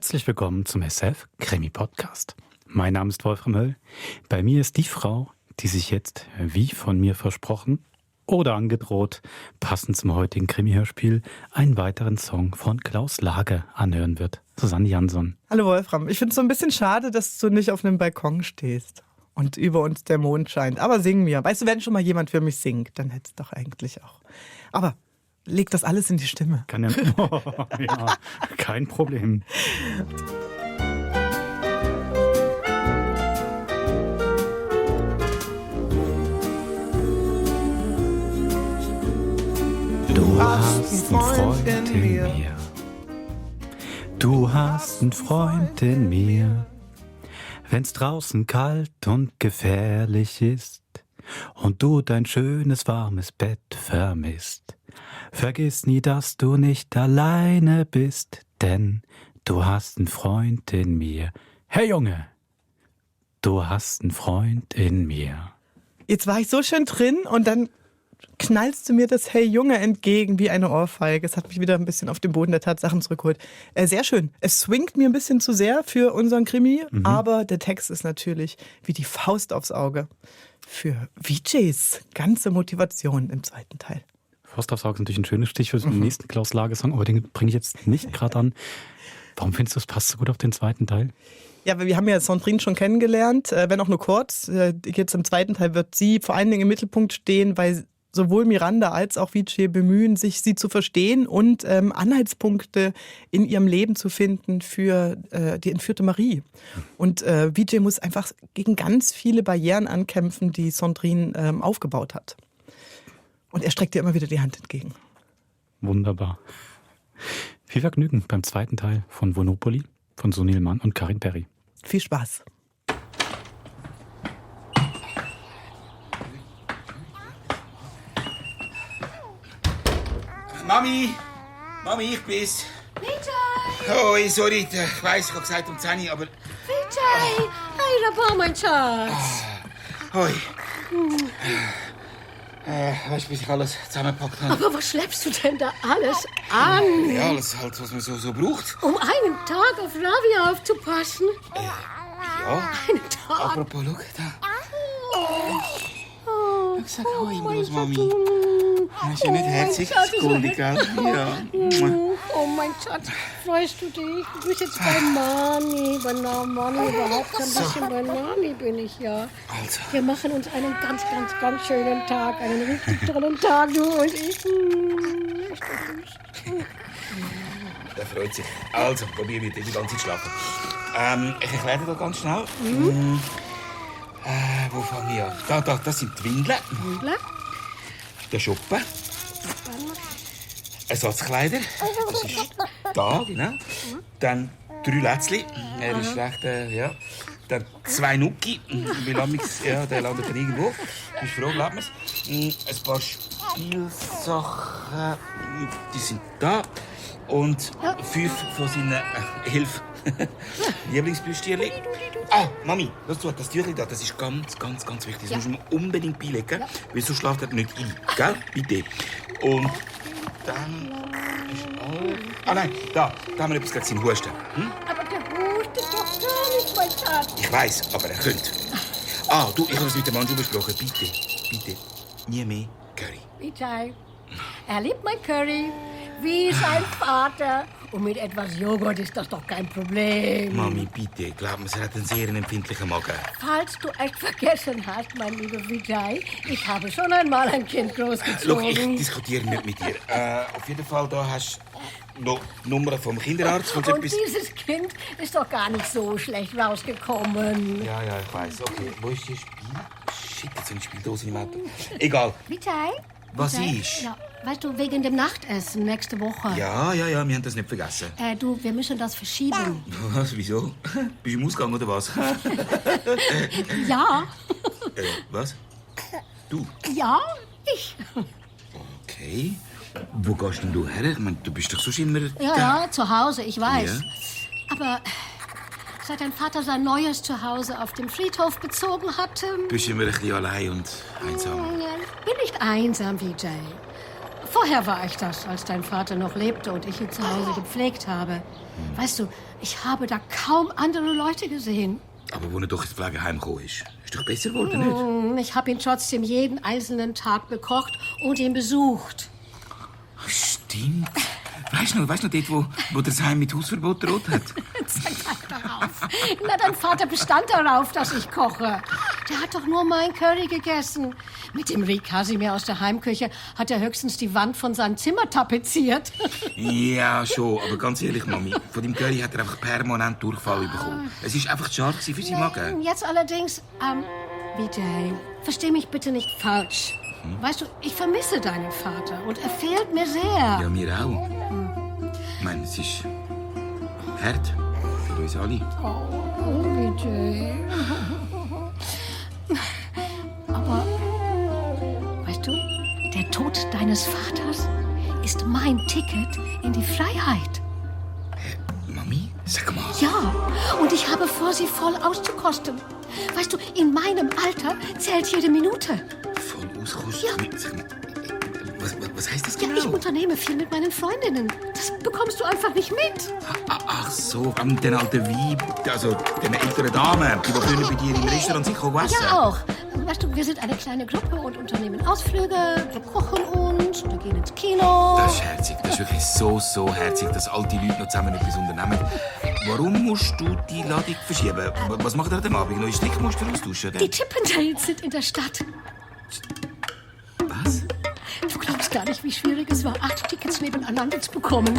Herzlich willkommen zum SF Krimi Podcast. Mein Name ist Wolfram Höll. Bei mir ist die Frau, die sich jetzt, wie von mir versprochen oder angedroht, passend zum heutigen Krimi-Hörspiel, einen weiteren Song von Klaus Lage anhören wird. Susanne Jansson. Hallo Wolfram, ich finde es so ein bisschen schade, dass du nicht auf einem Balkon stehst und über uns der Mond scheint. Aber sing mir. Weißt du, wenn schon mal jemand für mich singt, dann hätte es doch eigentlich auch. Aber leg das alles in die Stimme. Kann ja, ja, kein Problem. Du hast einen Freund in mir. Du hast einen Freund in mir. Wenn's draußen kalt und gefährlich ist und du dein schönes warmes Bett vermisst, vergiss nie, dass du nicht alleine bist, denn du hast einen Freund in mir. Hey Junge, du hast einen Freund in mir. Jetzt war ich so schön drin und dann knallst du mir das Hey Junge entgegen wie eine Ohrfeige. Es hat mich wieder ein bisschen auf den Boden der Tatsachen zurückgeholt. Sehr schön. Es swingt mir ein bisschen zu sehr für unseren Krimi, aber der Text ist natürlich wie die Faust aufs Auge. Für VJs ganze Motivation im zweiten Teil. Faust aufs Auge ist natürlich ein schönes Stichwort für den nächsten Klaus Lage-Song, aber den bringe ich jetzt nicht gerade an. Warum findest du, es passt so gut auf den zweiten Teil? Ja, wir haben ja Sandrine schon kennengelernt, wenn auch nur kurz. Jetzt im zweiten Teil wird sie vor allen Dingen im Mittelpunkt stehen, weil sowohl Miranda als auch Vijay bemühen sich, sie zu verstehen und Anhaltspunkte in ihrem Leben zu finden für die entführte Marie. Und Vijay muss einfach gegen ganz viele Barrieren ankämpfen, die Sandrine aufgebaut hat. Und er streckt ihr immer wieder die Hand entgegen. Wunderbar. Viel Vergnügen beim zweiten Teil von Monopoly von Sunil Mann und Karin Perry. Viel Spaß. Mami, ich bin's. Vijay! Oh, sorry, ich weiss, ich habe gesagt um 10 Uhr, aber... Vijay! Hey, Rabah, mein Schatz! Hoi. Weißt du, bis ich alles zusammengepackt habe? Aber was schleppst du denn da alles an? Ja, alles halt, was man so braucht. Um einen Tag auf Ravi aufzupassen? Ja. Einen Tag? Apropos, schau, da. Oh, Ich sag Hoi, bloß, Mami. Schatz. Das ist ja nicht herzig, das ist goldig, gell? Ja. Oh, mein Schatz, freust du dich? Du bist jetzt bei Mami. Bei Mami überhaupt kein bisschen. Bei Mami bin ich ja. Also. Wir machen uns einen ganz, ganz, ganz schönen Tag. Einen richtig tollen Tag, du und ich. Echt süß. Der freut sich. Also, probier wieder die ganze Zeit schlafen. Ich erkläre dir das ganz schnell. Wo fange ich an? Da, das sind die Windeln. Der Schuppen. Ersatzkleider. Das ist da, genau. Dann 3 Lätzchen. Er ist recht, ja. Dann 2 Nuki. Wie lange ja, der landet dann irgendwo. Bist froh, glaubt man's. Ein paar Spielsachen. Die sind da. Und 5 von seinen 11 Lieblingsbüstierchen. Mami, lass zu, das Türchen da, das ist ganz, ganz, ganz wichtig. Das musst du mir unbedingt beilegen, weil sonst schläft er nicht ein. Gell? Bitte. Und dann ist alles... Nein, da haben wir etwas gegen seinen Husten. Aber der hustet doch gar nicht, mein Schatz. Ich weiss, aber er könnte. Du, ich habe es mit dem Mann schon besprochen. Bitte, nie mehr Curry. Vijay, er liebt mein Curry, wie sein Vater. Und mit etwas Joghurt ist das doch kein Problem. Mami, bitte, glaub mir, er hat einen sehr empfindlichen Magen. Falls du echt vergessen hast, mein lieber Vijay, ich habe schon einmal ein Kind Schau, großgezogen. ich diskutiere nicht mit dir. Auf jeden Fall, da hast du noch die Nummer vom Kinderarzt. Und dieses Kind ist doch gar nicht so schlecht rausgekommen. Ja, ich weiß. Okay, wo ist das Spiel? Shit, jetzt eine Spieldose im Auto. Egal. Vijay? Was Vijay? ist? Ja, weißt du, wegen dem Nachtessen nächste Woche. Ja, wir haben das nicht vergessen. Du, wir müssen das verschieben. Was, wieso? Bist du im Ausgang oder was? Ja. Was? Du? Ja, ich. Okay. Wo gehst denn du her? Ich meine, du bist doch sonst immer... Ja, zu Hause, ich weiß. Ja. Aber seit dein Vater sein neues Zuhause auf dem Friedhof bezogen hat... Bist du immer ein bisschen allein und einsam? Ich bin nicht einsam, Vijay. Vorher war ich das, als dein Vater noch lebte und ich ihn zu Hause gepflegt habe. Weißt du, ich habe da kaum andere Leute gesehen. Aber wo er doch ins Pflegeheim gekommen ist doch besser geworden, nicht? Ich habe ihn trotzdem jeden einzelnen Tag bekocht und ihn besucht. Stimmt. Weißt du noch dort, wo das Heim mit Hausverbot droht hat? Sag darauf. Na, dein Vater bestand darauf, dass ich koche. Der hat doch nur meinen Curry gegessen. Mit dem Riz Casimir aus der Heimküche hat er höchstens die Wand von seinem Zimmer tapeziert. Ja, schon. Aber ganz ehrlich, Mami, von dem Curry hat er einfach permanent Durchfall bekommen. Es war einfach zu schade für seinen Magen. Jetzt allerdings, Vijay, versteh mich bitte nicht falsch. Weißt du, ich vermisse deinen Vater und er fehlt mir sehr. Ja, mir auch. Ich meine, es ist hart für uns alle. Oh, Vijay. Aber, weißt du, der Tod deines Vaters ist mein Ticket in die Freiheit. Mami, sag mal. Ja, und ich habe vor, sie voll auszukosten. Weißt du, in meinem Alter zählt jede Minute. Voll auskosten? Ja. Sag mal, was heißt das Ja, genau? ich unternehme viel mit meinen Freundinnen. Das bekommst du einfach nicht mit. Ach so, an den alten Weib, also den älteren Damen, die früher bei dir im Restaurant sich essen. Ja, auch. Weißt du, wir sind eine kleine Gruppe und unternehmen Ausflüge, wir kochen uns oder gehen ins Kino. Das ist herzig. Das ist wirklich so herzig, dass alte Leute noch zusammen etwas unternehmen. Warum musst du die Ladung verschieben? Was macht ihr am Abend? Neue Strickmuster austauschen? Oder? Die Chippendales sind in der Stadt. Was? Du glaubst gar nicht, wie schwierig es war, 8 Tickets nebeneinander zu bekommen.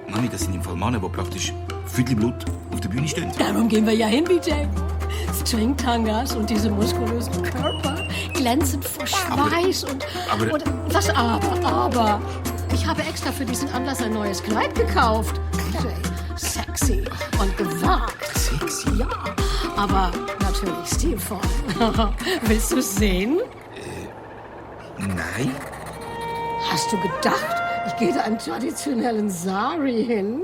Mami, das sind im Fall Männer, die praktisch Viertelblut auf der Bühne stehen. Darum gehen wir ja hin, Vijay. Stringtangas und diese muskulösen Körper glänzend vor Schweiß und was aber? Ich habe extra für diesen Anlass ein neues Kleid gekauft. Vijay, sexy und gewagt. Sexy? Ja, aber natürlich stilvoll. Willst du es sehen? Nein. Hast du gedacht, ich gehe da im traditionellen Sari hin?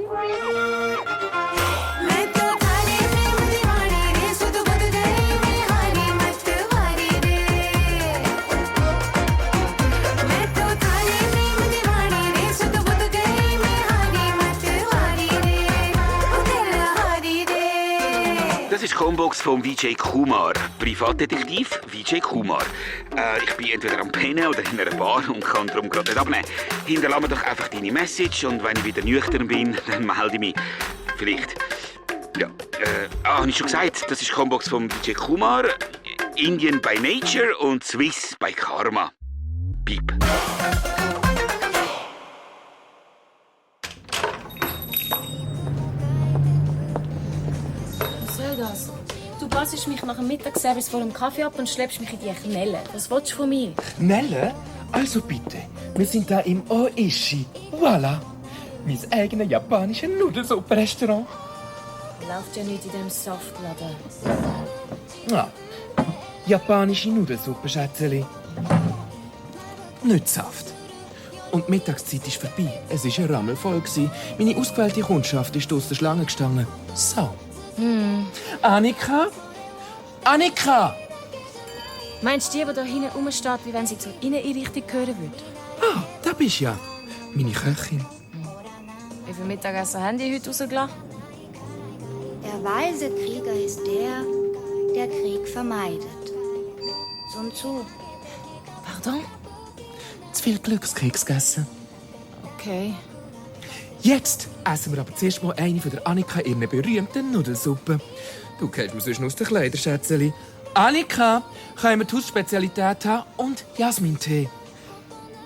Das ist die Combox von Vijay Kumar. Privatdetektiv Vijay Kumar. Ich bin entweder am Pennen oder in einer Bar und kann darum gerade nicht abnehmen. Hinterlass mir doch einfach deine Message und wenn ich wieder nüchtern bin, dann melde ich mich. Vielleicht. Ja, habe ich schon gesagt, das ist die Combox von Vijay Kumar. Indian by Nature und Swiss by Karma. Piep. Was soll das? Du passest mich nach dem Mittagsservice vor dem Kaffee ab und schleppst mich in die Knelle. Was willst du von mir? Knelle? Also bitte, wir sind da im Oishi. Voilà. Mein eigenes japanisches Nudelsuppe-Restaurant. Läuft ja nicht in dem Saftladen. Ja. Japanische Nudelsuppe, Schätzeli. Nicht Saft. Und die Mittagszeit ist vorbei. Es war ein Rammel voll. Meine ausgewählte Kundschaft ist aus der Schlange gestanden. So. Annika? Annika! Meinst du die da hinten rumsteht, wie wenn sie zur Inneneinrichtung gehören würde? Ah, da bist du ja. Meine Köchin. Wie viel Mittagessen haben die heute rausgelassen? Der weise Krieger ist der Krieg vermeidet. Sun Tzu. Pardon? Zu viel Glückskeks gegessen. Okay. Jetzt essen wir aber zuerst mal eine von der Annika in einer berühmten Nudelsuppe. Du kennst mich sonst aus den Kleiderschätzeli. Annika, können wir die Hausspezialität haben und Jasmintee?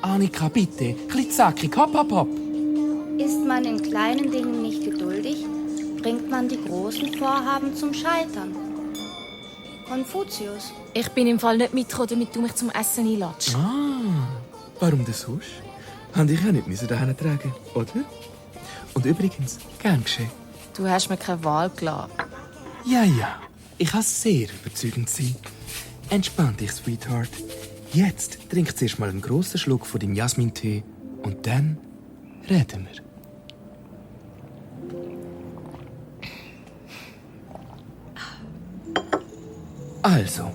Annika, bitte, ein bisschen zackig, hopp, hopp, hopp. Ist man in kleinen Dingen nicht geduldig, bringt man die großen Vorhaben zum Scheitern. Konfuzius. Ich bin im Fall nicht mitgekommen, damit du mich zum Essen einladest. Warum das sonst? Haben dich ja nicht dahin tragen, oder? Und übrigens, gern geschehen. Du hast mir keine Wahl gelassen. Ja, ich kann sehr überzeugend sein. Entspann dich, Sweetheart. Jetzt trink zuerst mal einen grossen Schluck von deinem Jasmintee und dann reden wir. Also,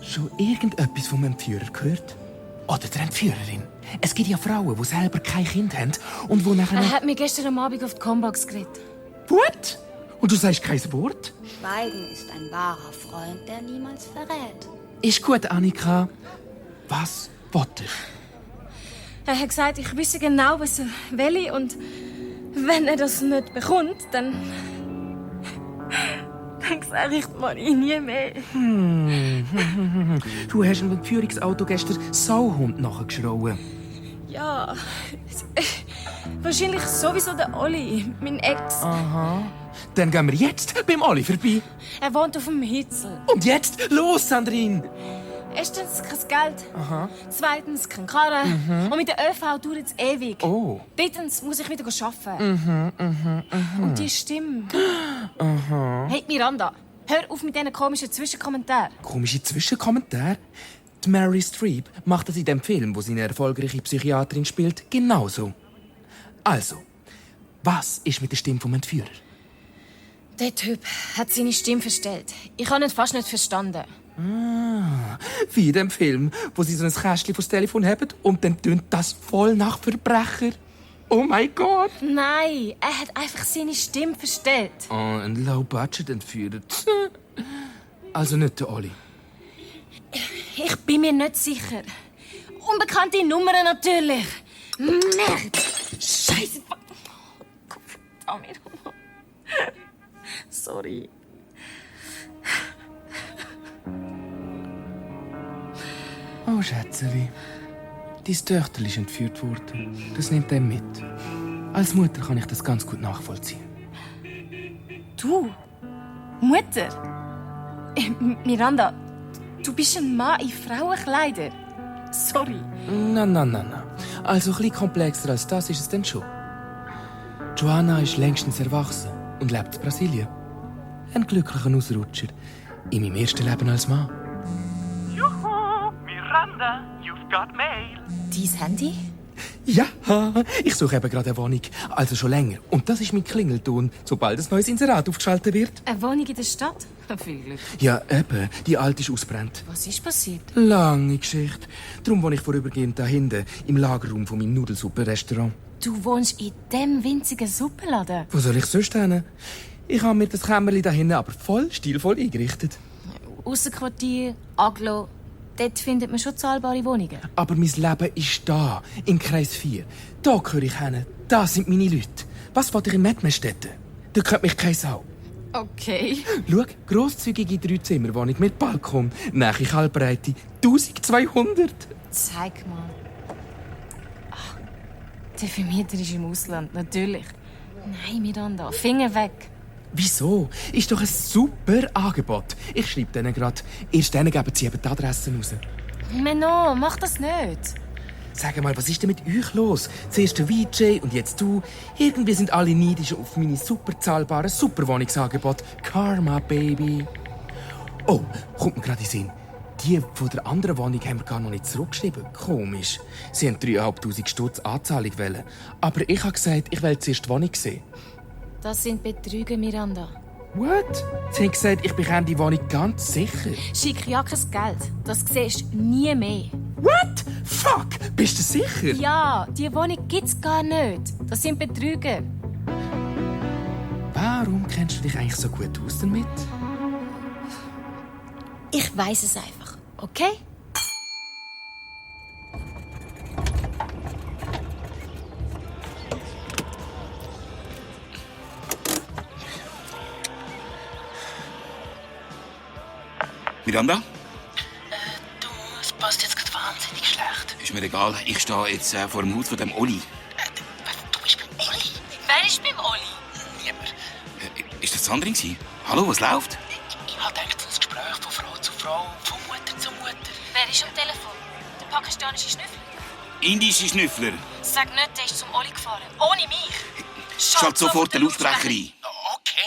schon irgendetwas von meinem Führer gehört? Oder der Entführerin. Es gibt ja Frauen, die selber kein Kind haben und die nachher... Er hat mir gestern am Abend auf die Combox geredet. What? Und du sagst kein Wort? Schweigen ist ein wahrer Freund, der niemals verrät. Ist gut, Annika. Was will er? Er hat gesagt, ich wisse genau, was er will. Und wenn er das nicht bekommt, dann sage ich mal nie mehr. Du hast im Entführungsauto gestern Sauhund nachgeschrauen. Ja, wahrscheinlich sowieso der Olli, mein Ex. Aha. Dann gehen wir jetzt beim Olli vorbei. Er wohnt auf dem Hitzel. Und jetzt los, Sandrine! Erstens kein Geld. Aha. Zweitens kein Karren. Und mit der ÖV dauert es ewig. Oh. Drittens muss ich wieder arbeiten. Und die Stimme. Hey, Miranda, hör auf mit diesen komischen Zwischenkommentaren. Komische Zwischenkommentar. Die Mary Streep macht das in dem Film, wo sie eine erfolgreiche Psychiaterin spielt, genauso. Also, was ist mit der Stimme vom Entführer? Der Typ hat seine Stimme verstellt. Ich habe ihn fast nicht verstanden. Wie in dem Film, wo sie so ein Kästchen vors Telefon haben und dann tönt das voll nach Verbrecher. Oh mein Gott! Nein, er hat einfach seine Stimme verstellt. Oh, ein Low-Budget-Entführer. Also nicht der Olli. Ich bin mir nicht sicher. Unbekannte Nummern natürlich. Merd! Scheiße! Verdammt. Sorry. Oh, Schätzeli. Dein Töchterchen ist entführt worden. Das nimmt einem mit. Als Mutter kann ich das ganz gut nachvollziehen. Du? Mutter? Miranda, du bist ein Mann in Frauenkleidern. Sorry. Na. Also ein bisschen komplexer als das ist es denn schon. Joanna ist längstens erwachsen und lebt in Brasilien. Ein glücklicher Ausrutscher in meinem ersten Leben als Mann. Juhu, Miranda, you've got mail. Dein Handy? Ja, ich suche eben gerade eine Wohnung. Also schon länger. Und das ist mein Klingelton, sobald ein neues Inserat aufgeschaltet wird. Eine Wohnung in der Stadt? Viel Glück. Ja, eben. Die alte ist ausgebrannt. Was ist passiert? Lange Geschichte. Darum wohne ich vorübergehend da hinten, im Lagerraum von meinem Nudelsuppe-Restaurant. Du wohnst in dem winzigen Suppenladen? Wo soll ich sonst hin? Ich habe mir das Kämmerchen da hinten aber voll stilvoll eingerichtet. Aussenquartier, Aglo, dort findet man schon zahlbare Wohnungen. Aber mein Leben ist da, im Kreis 4. Da gehöre ich hin. Da sind meine Leute. Was wollte ich in Mettmerstetten? Da kennt mich keine Sau. Okay. Schau, grosszügige 3-Zimmer-Wohnung mit Balkon, nahe Kaltbreite, 1200. Zeig mal. Ach, der Vermieter ist im Ausland, natürlich. Nein, Miranda, Finger weg. Wieso? Ist doch ein super Angebot. Ich schreibe denen gerade. Erst dann geben sie eben die Adressen raus. Menno, mach das nicht. Sag mal, was ist denn mit euch los? Zuerst der VJ und jetzt du. Irgendwie sind alle neidisch auf meine super zahlbaren Superwohnungsangebot. Karma, Baby. Oh, kommt mir gerade in den Sinn. Die von der anderen Wohnung haben wir gar noch nicht zurückgeschrieben. Komisch. Sie haben 3'500 Stutz Anzahlung wollen. Aber ich habe gesagt, ich will zuerst die Wohnung sehen. Das sind Betrüger, Miranda. What? Sie haben gesagt, ich bekomme die Wohnung ganz sicher. Schick ja kein Geld. Das siehst du nie mehr. What? Fuck! Bist du sicher? Ja, die Wohnung gibt's gar nicht. Das sind Betrüger. Warum kennst du dich eigentlich so gut aus damit? Ich weiss es einfach, okay? Miranda? Du, es passt jetzt gerade wahnsinnig schlecht. Ist mir egal. Ich stehe jetzt vor dem Haus von dem Olli. Du bist beim Olli? Wer ist beim Olli? Niemand. Ist das Sandrine gewesen? Hallo, was läuft? Ich habe gedacht, das Gespräch von Frau zu Frau, von Mutter zu Mutter. Wer ist am Telefon? Der pakistanische Schnüffler? Indische Schnüffler. Sag nicht, der ist zum Olli gefahren. Ohne mich. Schalt sofort den Lautsprecher ein. Okay.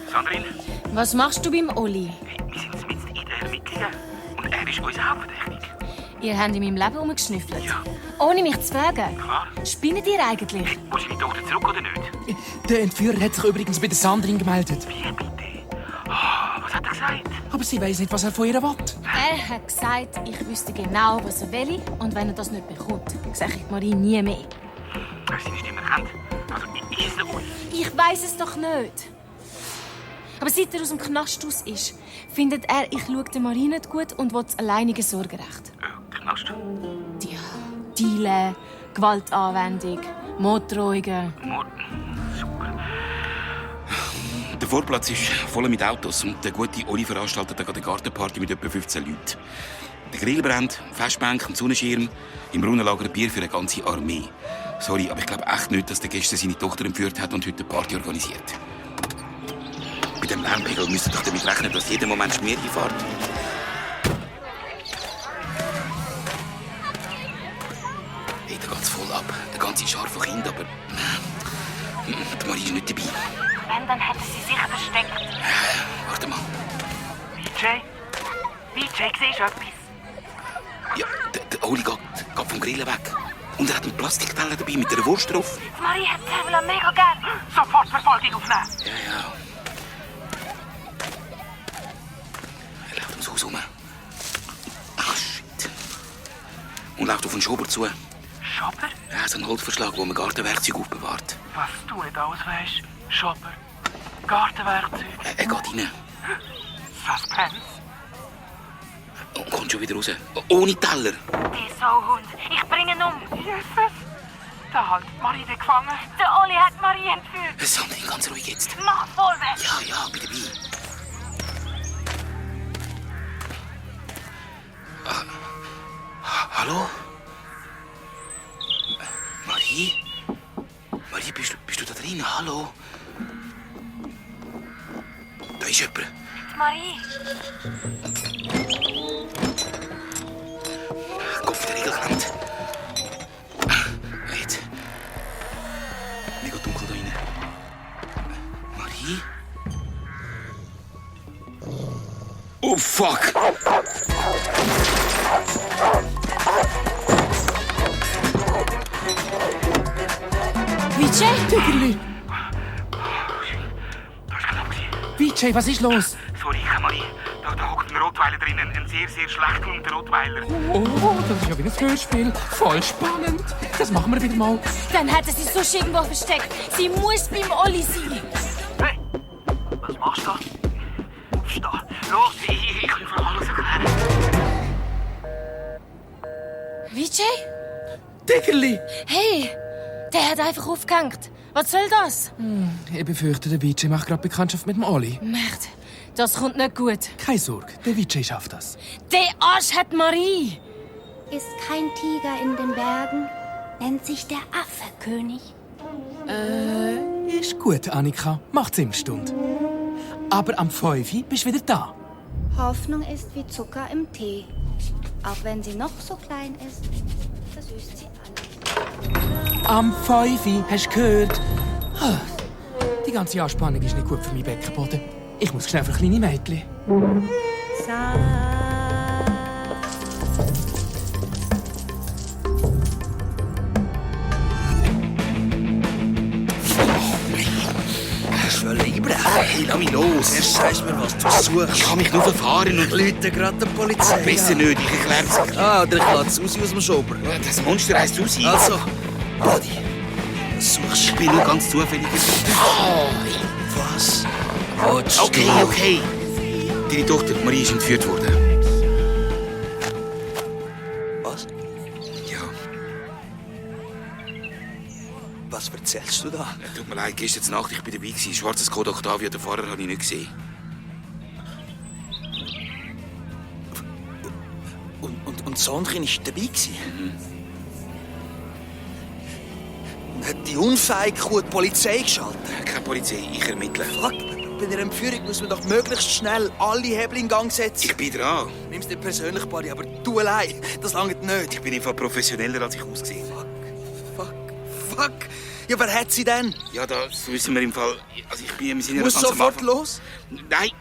Sandrine, Was machst du beim Olli? wir sind mitten in den Ermittlungen. Und er ist unser Hauptverdächtig. Ihr habt in meinem Leben rumgeschnüffelt. Ja. Ohne mich zu fragen. Klar. Spinnt ihr eigentlich? Muss ich die Tochter zurück oder nicht? Der Entführer hat sich übrigens bei der Sandrine gemeldet. Wie bitte? Oh, was hat er gesagt? Aber sie weiss nicht, was er von ihr will. Er hat gesagt, ich wüsste genau, was er will. Und wenn er das nicht bekommt, sage ich Marie nie mehr. Hast du seine Stimme erkannt? Also, ist es der Uli? Ich weiss es doch nicht. Aber seit er aus dem Knast aus ist, findet er, ich schaue der Marie nicht gut und will das alleinige Sorgerecht. Knast? Ja, Dealen, Gewaltanwendung, Morddrohungen. Super. Der Vorplatz ist voll mit Autos und der gute Oli veranstaltet gerade eine Gartenparty mit etwa 15 Leuten. Der Grill brennt, Festbank und Sonnenschirm, im Brunnenlager Bier für eine ganze Armee. Sorry, aber ich glaube echt nicht, dass der Gäste seine Tochter entführt hat und heute eine Party organisiert. Bei dem Lärmpegel müsst ihr doch damit rechnen, dass jeden Moment Schmier fährt. Hey, da geht's voll ab. Der ganze Schar von Kindern, aber... die Marie ist nicht dabei. Wenn, dann hätte sie sich versteckt. Warte mal. VJ? VJ, siehst du etwas? Ja, der Oli geht vom Grillen weg. Und er hat einen Plastikteller dabei mit einer Wurst drauf. Die Marie hat Zwiebeln mega gern. Sofort Verfolgung aufnehmen. Ja. Er läuft ums Haus rum. Ach, shit. Und läuft auf einen Schober zu. Schopper? Ja, so ein Holzverschlag, wo man Gartenwerkzeug aufbewahrt. Was du nicht alles weisst. Schopper. Gartenwerkzeug. Er geht rein. Suspense. Und kommt schon wieder raus. Ohne Teller. Die Sauhund. Ich bringe ihn um. Jesus. Da hält Marie den gefangen. Der Oli hat Marie entführt. Sandrine, ganz ruhig jetzt. Mach vorwärts. Ja, bin dabei. Hallo? Marie? Marie, bist du da drin? Hallo? Da ist jemand. Marie. Kopf der Riegel klemmt. Jetzt. Mega dunkel da rein. Marie? Oh, fuck! VJ? Tiggerli! Das ist knapp. VJ, was ist los? Sorry, Marie. Da hockt ein Rottweiler drin. Ein sehr, sehr schlecht gelaunter Rottweiler. Oh, das ist ja wie ein Hörspiel. Voll spannend. Das machen wir wieder mal. Dann hat er sich sonst irgendwo versteckt. Sie muss beim Oli sein. Hey, was machst du da? Aufstehen. Los, ich kann dir alles erklären. VJ? Tiggerli! Hey, der hat einfach aufgehängt. Was soll das? Ich befürchte, der VJ macht gerade Bekanntschaft mit dem Oli. Merde, das kommt nicht gut. Keine Sorge, der VJ schafft das. Der Arsch hat Marie. Ist kein Tiger in den Bergen, nennt sich der Affekönig. Ist gut, Annika. Macht 7 Stunden. Aber am 5 bist du wieder da. Hoffnung ist wie Zucker im Tee. Auch wenn sie noch so klein ist, versüßt sie alles. Am 5 hast du gehört? Die ganze Anspannung ist nicht gut für meinen Beckenboden. Ich muss schnell für kleine Mädchen. Hey, lass mich los! Erst sagst du mir, was du suchst. Ich kann mich nur verfahren und... Leute gerade der Polizei. Besser nicht, ich erklär's. Oder ich lade Susi aus dem Schober. Das Monster heisst Susi. Also, Buddy, was suchst Ich bin nur ganz zufällig... Was? Willst Okay. Deine Tochter Marie ist entführt worden. Was? Ja, Was erzählst du da? tut mir leid, gestern Nacht, ich war dabei. Schwarzes Skoda Octavia, den Fahrer habe ich nicht gesehen. Und Sandrine war dabei? Hat die unfähige Kuh die Polizei geschaltet? Keine Polizei, ich ermittle. Fuck, bei der Entführung muss man doch möglichst schnell alle Hebel in Gang setzen. Ich bin dran. Nimm's nicht persönlich, Buddy, aber du allein, das langt nicht. Ich bin im Fall professioneller, als ich aussehe. Fuck. Ja, wer hat sie denn? Ja, das wissen wir im Fall. Also ich bin im Sinne... Muss sofort los? Nein,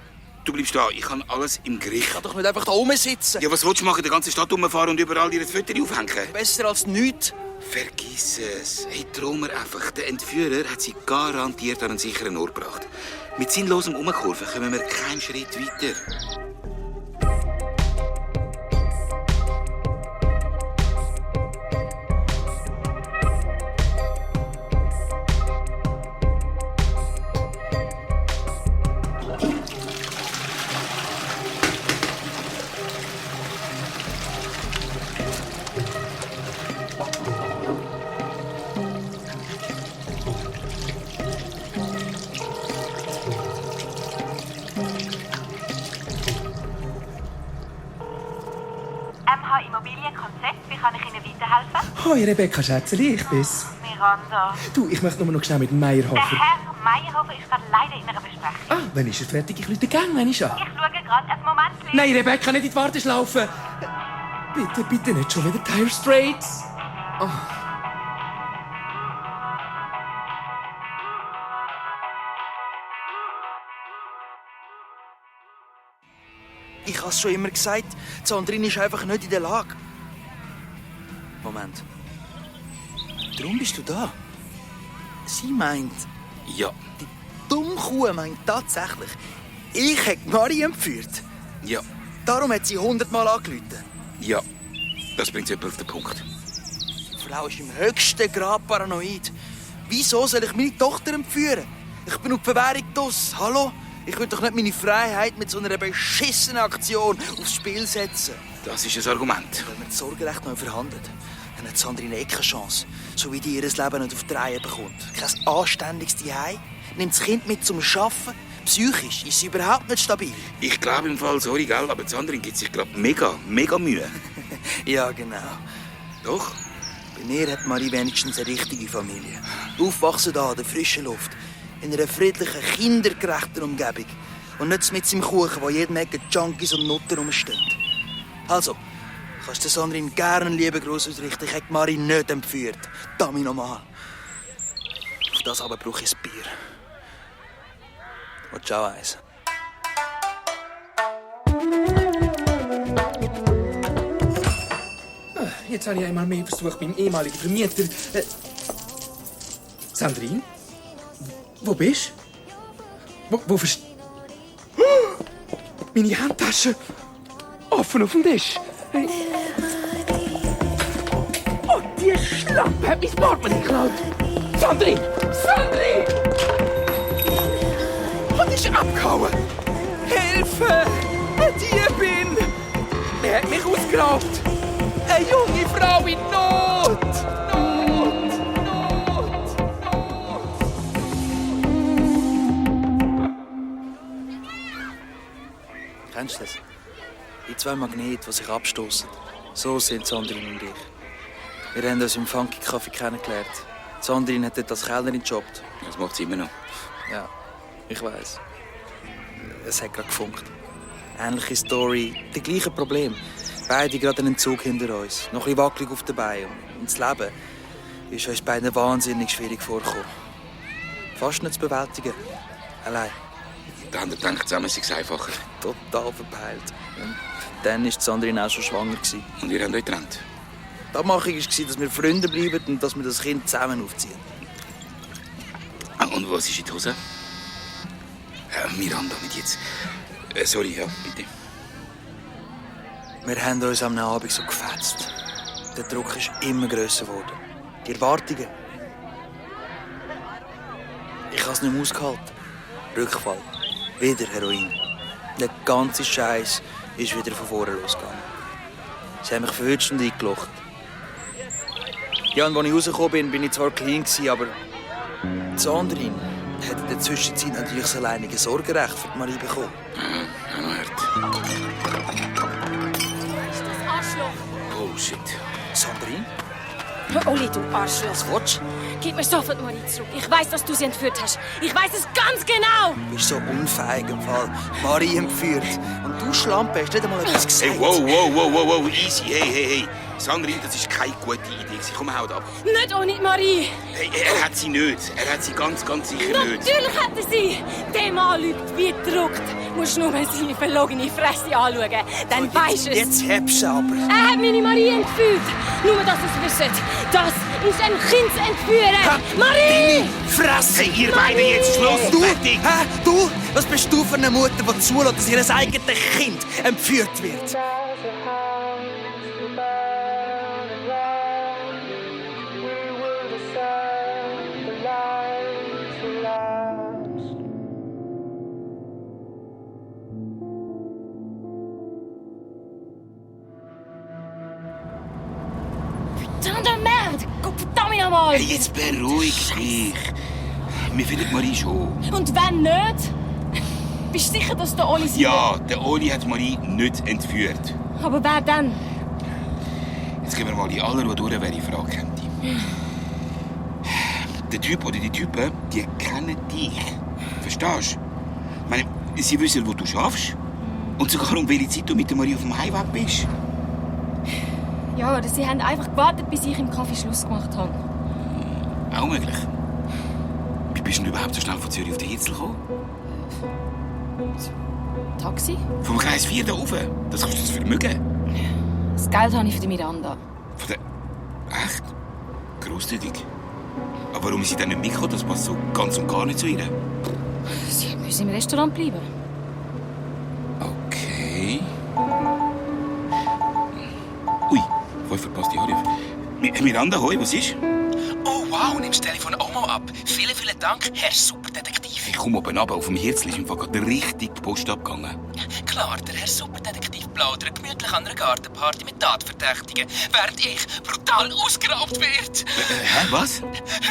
du bleibst da. Ich habe alles im Griff. Ich kann doch nicht einfach da oben sitzen. Ja, was willst du machen? Die ganze Stadt rumfahren und überall ihre Fotos aufhängen? Besser als nichts. Vergiss es. Hey, traum mir einfach. Der Entführer hat sie garantiert an einen sicheren Ort gebracht. Mit sinnlosem Umkurven kommen wir keinen Schritt weiter. MH Immobilienkonzept, wie kann ich Ihnen weiterhelfen? Hoi Rebecca Schätzeli, ich bin's. Miranda. Du, ich möchte nur noch schnell mit dem Der Meyerhofer. Herr Meyerhofer ist gerade leider in einer Besprechung. Ah, wann ist er fertig? Ich rufe den Gang, wenn ich an. Ich schaue gerade einen Moment. Nein, Rebecca, nicht in die Warteschlaufe. Bitte nicht schon wieder Dire Straits. Oh. Ich habe es schon immer gesagt, Sandrine ist einfach nicht in der Lage. Moment. Darum bist du da? Sie meint... Ja. Die Dummkuh meint tatsächlich, ich hätte Marie entführt. Ja. Darum hat sie 100-mal angerufen. Ja. Das bringt etwa auf den Punkt. Die Frau ist im höchsten Grad paranoid. Wieso soll ich meine Tochter entführen? Ich bin auf Bewährung draus. Hallo? Ich will doch nicht meine Freiheit mit so einer beschissenen Aktion aufs Spiel setzen. Das ist ein Argument. Wenn man das Sorgerecht neu verhandelt, dann hat Sandrine eh keine Chance. So wie die ihr Leben nicht auf die Reihe bekommt. Kein anständiges Zuhause, nimmt das Kind mit zum Arbeiten. Psychisch ist sie überhaupt nicht stabil. Ich glaube im Fall, sorry, gell, aber Sandrine gibt sich gerade mega Mühe. Ja, genau. Doch? Bei mir hat Marie wenigstens eine richtige Familie. Aufwachsen da in der frischen Luft. In einer friedlichen, kindergerechten Umgebung. Und nicht mit im Kuchen, wo jeden Ecke Junkies und Nutten rumstehen. Also, kannst du Sandrine gerne einen lieben Gruß ausrichten. Ich hätte Marie nicht entführt. Damit nochmal. Auf das aber brauche ich ein Bier. Und ciao, eins. Jetzt habe ich einmal mehr versucht beim ehemaligen Vermieter. Sandrine? Wo bist du? Wo verst... Meine Handtasche! Offen auf dem Tisch! Hey. Oh, die Schlampe hat mein Portemonnaie geklaut! Sandrine! Sandrine! Und ist abgehauen! Hilfe! Ein Diebin! Er hat mich ausgeraubt! Eine junge Frau in Not! Kennst du das? Die zwei Magnete, die sich abstoßen. So sind Sandrine und ich. Wir haben uns im Funky Café kennengelernt. Sandrine hat dort als Kellnerin gejobbt. Das macht sie immer noch. Ja, ich weiss. Es hat gerade gefunkt. Ähnliche Story, das gleiche Problem. Beide gerade einen Zug hinter uns. Noch ein bisschen wackelig auf den Beinen. Und das Leben ist uns beiden wahnsinnig schwierig vorgekommen. Fast nicht zu bewältigen. Allein. Da haben wir gedacht, zusammen sei es einfacher. Total verpeilt. Und dann war Sandrine auch schon schwanger. Und ihr habt euch getrennt? Die Abmachung war, dass wir Freunde bleiben und dass wir das Kind zusammen aufziehen. Ah, und was ist in die Hose? Miranda, nicht jetzt. Sorry, ja, bitte. Wir haben uns am Abend so gefetzt. Der Druck ist immer grösser geworden. Die Erwartungen. Ich habe es nicht mehr ausgehalten. Rückfall. Wieder Heroin. Der ganze Scheiß ist wieder von vorne losgegangen. Sie haben mich verwünscht und eingelocht. Ja, und als ich rausgekommen bin, bin ich zwar clean, aber Sandrine hat in der Zwischenzeit natürlich das alleinige Sorgerecht für die Marie bekommen. Ja, noch hart. Ist das Arschloch? Oh, shit. Sandrine? Oli, du Arschloch. Was willst du? Gib mir sofort Marie zurück. Ich weiß, dass du sie entführt hast. Ich weiß es ganz genau. Du bist so unfähig im Fall. Marie entführt. Und du Schlampe hast nicht einmal etwas gesagt. Hey, wow, easy. Hey. Sandrine, das ist keine gute Idee. Komm, haut ab. Nicht ohne Marie. Hey, er hat sie nicht. Er hat sie ganz sicher nicht. Natürlich hat er sie. Der Mann lügt wie gedruckt. Musst nur mal seine verlogene Fresse anschauen. Dann weisst du es. Jetzt hebst du aber. Er hat meine Marie entführt. Nur, dass ihr es wisst. Das ist ein Kind zu entführen. Marie! Fresse! Hey, ihr beide jetzt Schluss! Du? Fertig! Hä? Du? Was bist du für eine Mutter, die zulässt, dass ihr eigenes Kind entführt wird? Verdammte Merde! Guck verdammt nochmal! Hey, jetzt beruhig dich. Wir finden Marie schon. Und wenn nicht? Bist du sicher, dass der Oli sie... Ja, der Oli hat Marie nicht entführt. Aber wer dann? Jetzt gehen wir mal in aller Ruhe durch, wer die Frage kennt. Der Typ oder die Typen, die kennen dich. Verstehst du? Ich meine, sie wissen, wo du schaffst. Und sogar um welche Zeit du mit der Marie auf dem Heimweg bist. Ja, oder sie haben einfach gewartet, bis ich im Kaffee Schluss gemacht habe. Auch möglich. Wie bist du denn überhaupt so schnell von Zürich auf den Hitzel gekommen? Taxi? Vom Gleis 4 da rauf. Das kostet das Vermögen. Das Geld habe ich für die Miranda. Von der... Echt? Grosszügig. Aber warum ist sie dann nicht mitgekommen? Das passt so ganz und gar nicht zu ihr. Sie müssen im Restaurant bleiben. Okay. Ui, voll verpasst die Anruf. Miranda, hoi, was ist? Oh wow, nimmst das Telefon auch mal ab. Vielen, vielen Dank, Herr Superdetektiv. Ich komme oben runter. Auf dem Herzl ist im Fall gerade richtig die Post abgegangen. Klar, der Herr Superdetektiv plaudert gemütlich an einer Gartenparty mit Tatverdächtigen, während ich brutal ausgeraubt werde. Hä, was?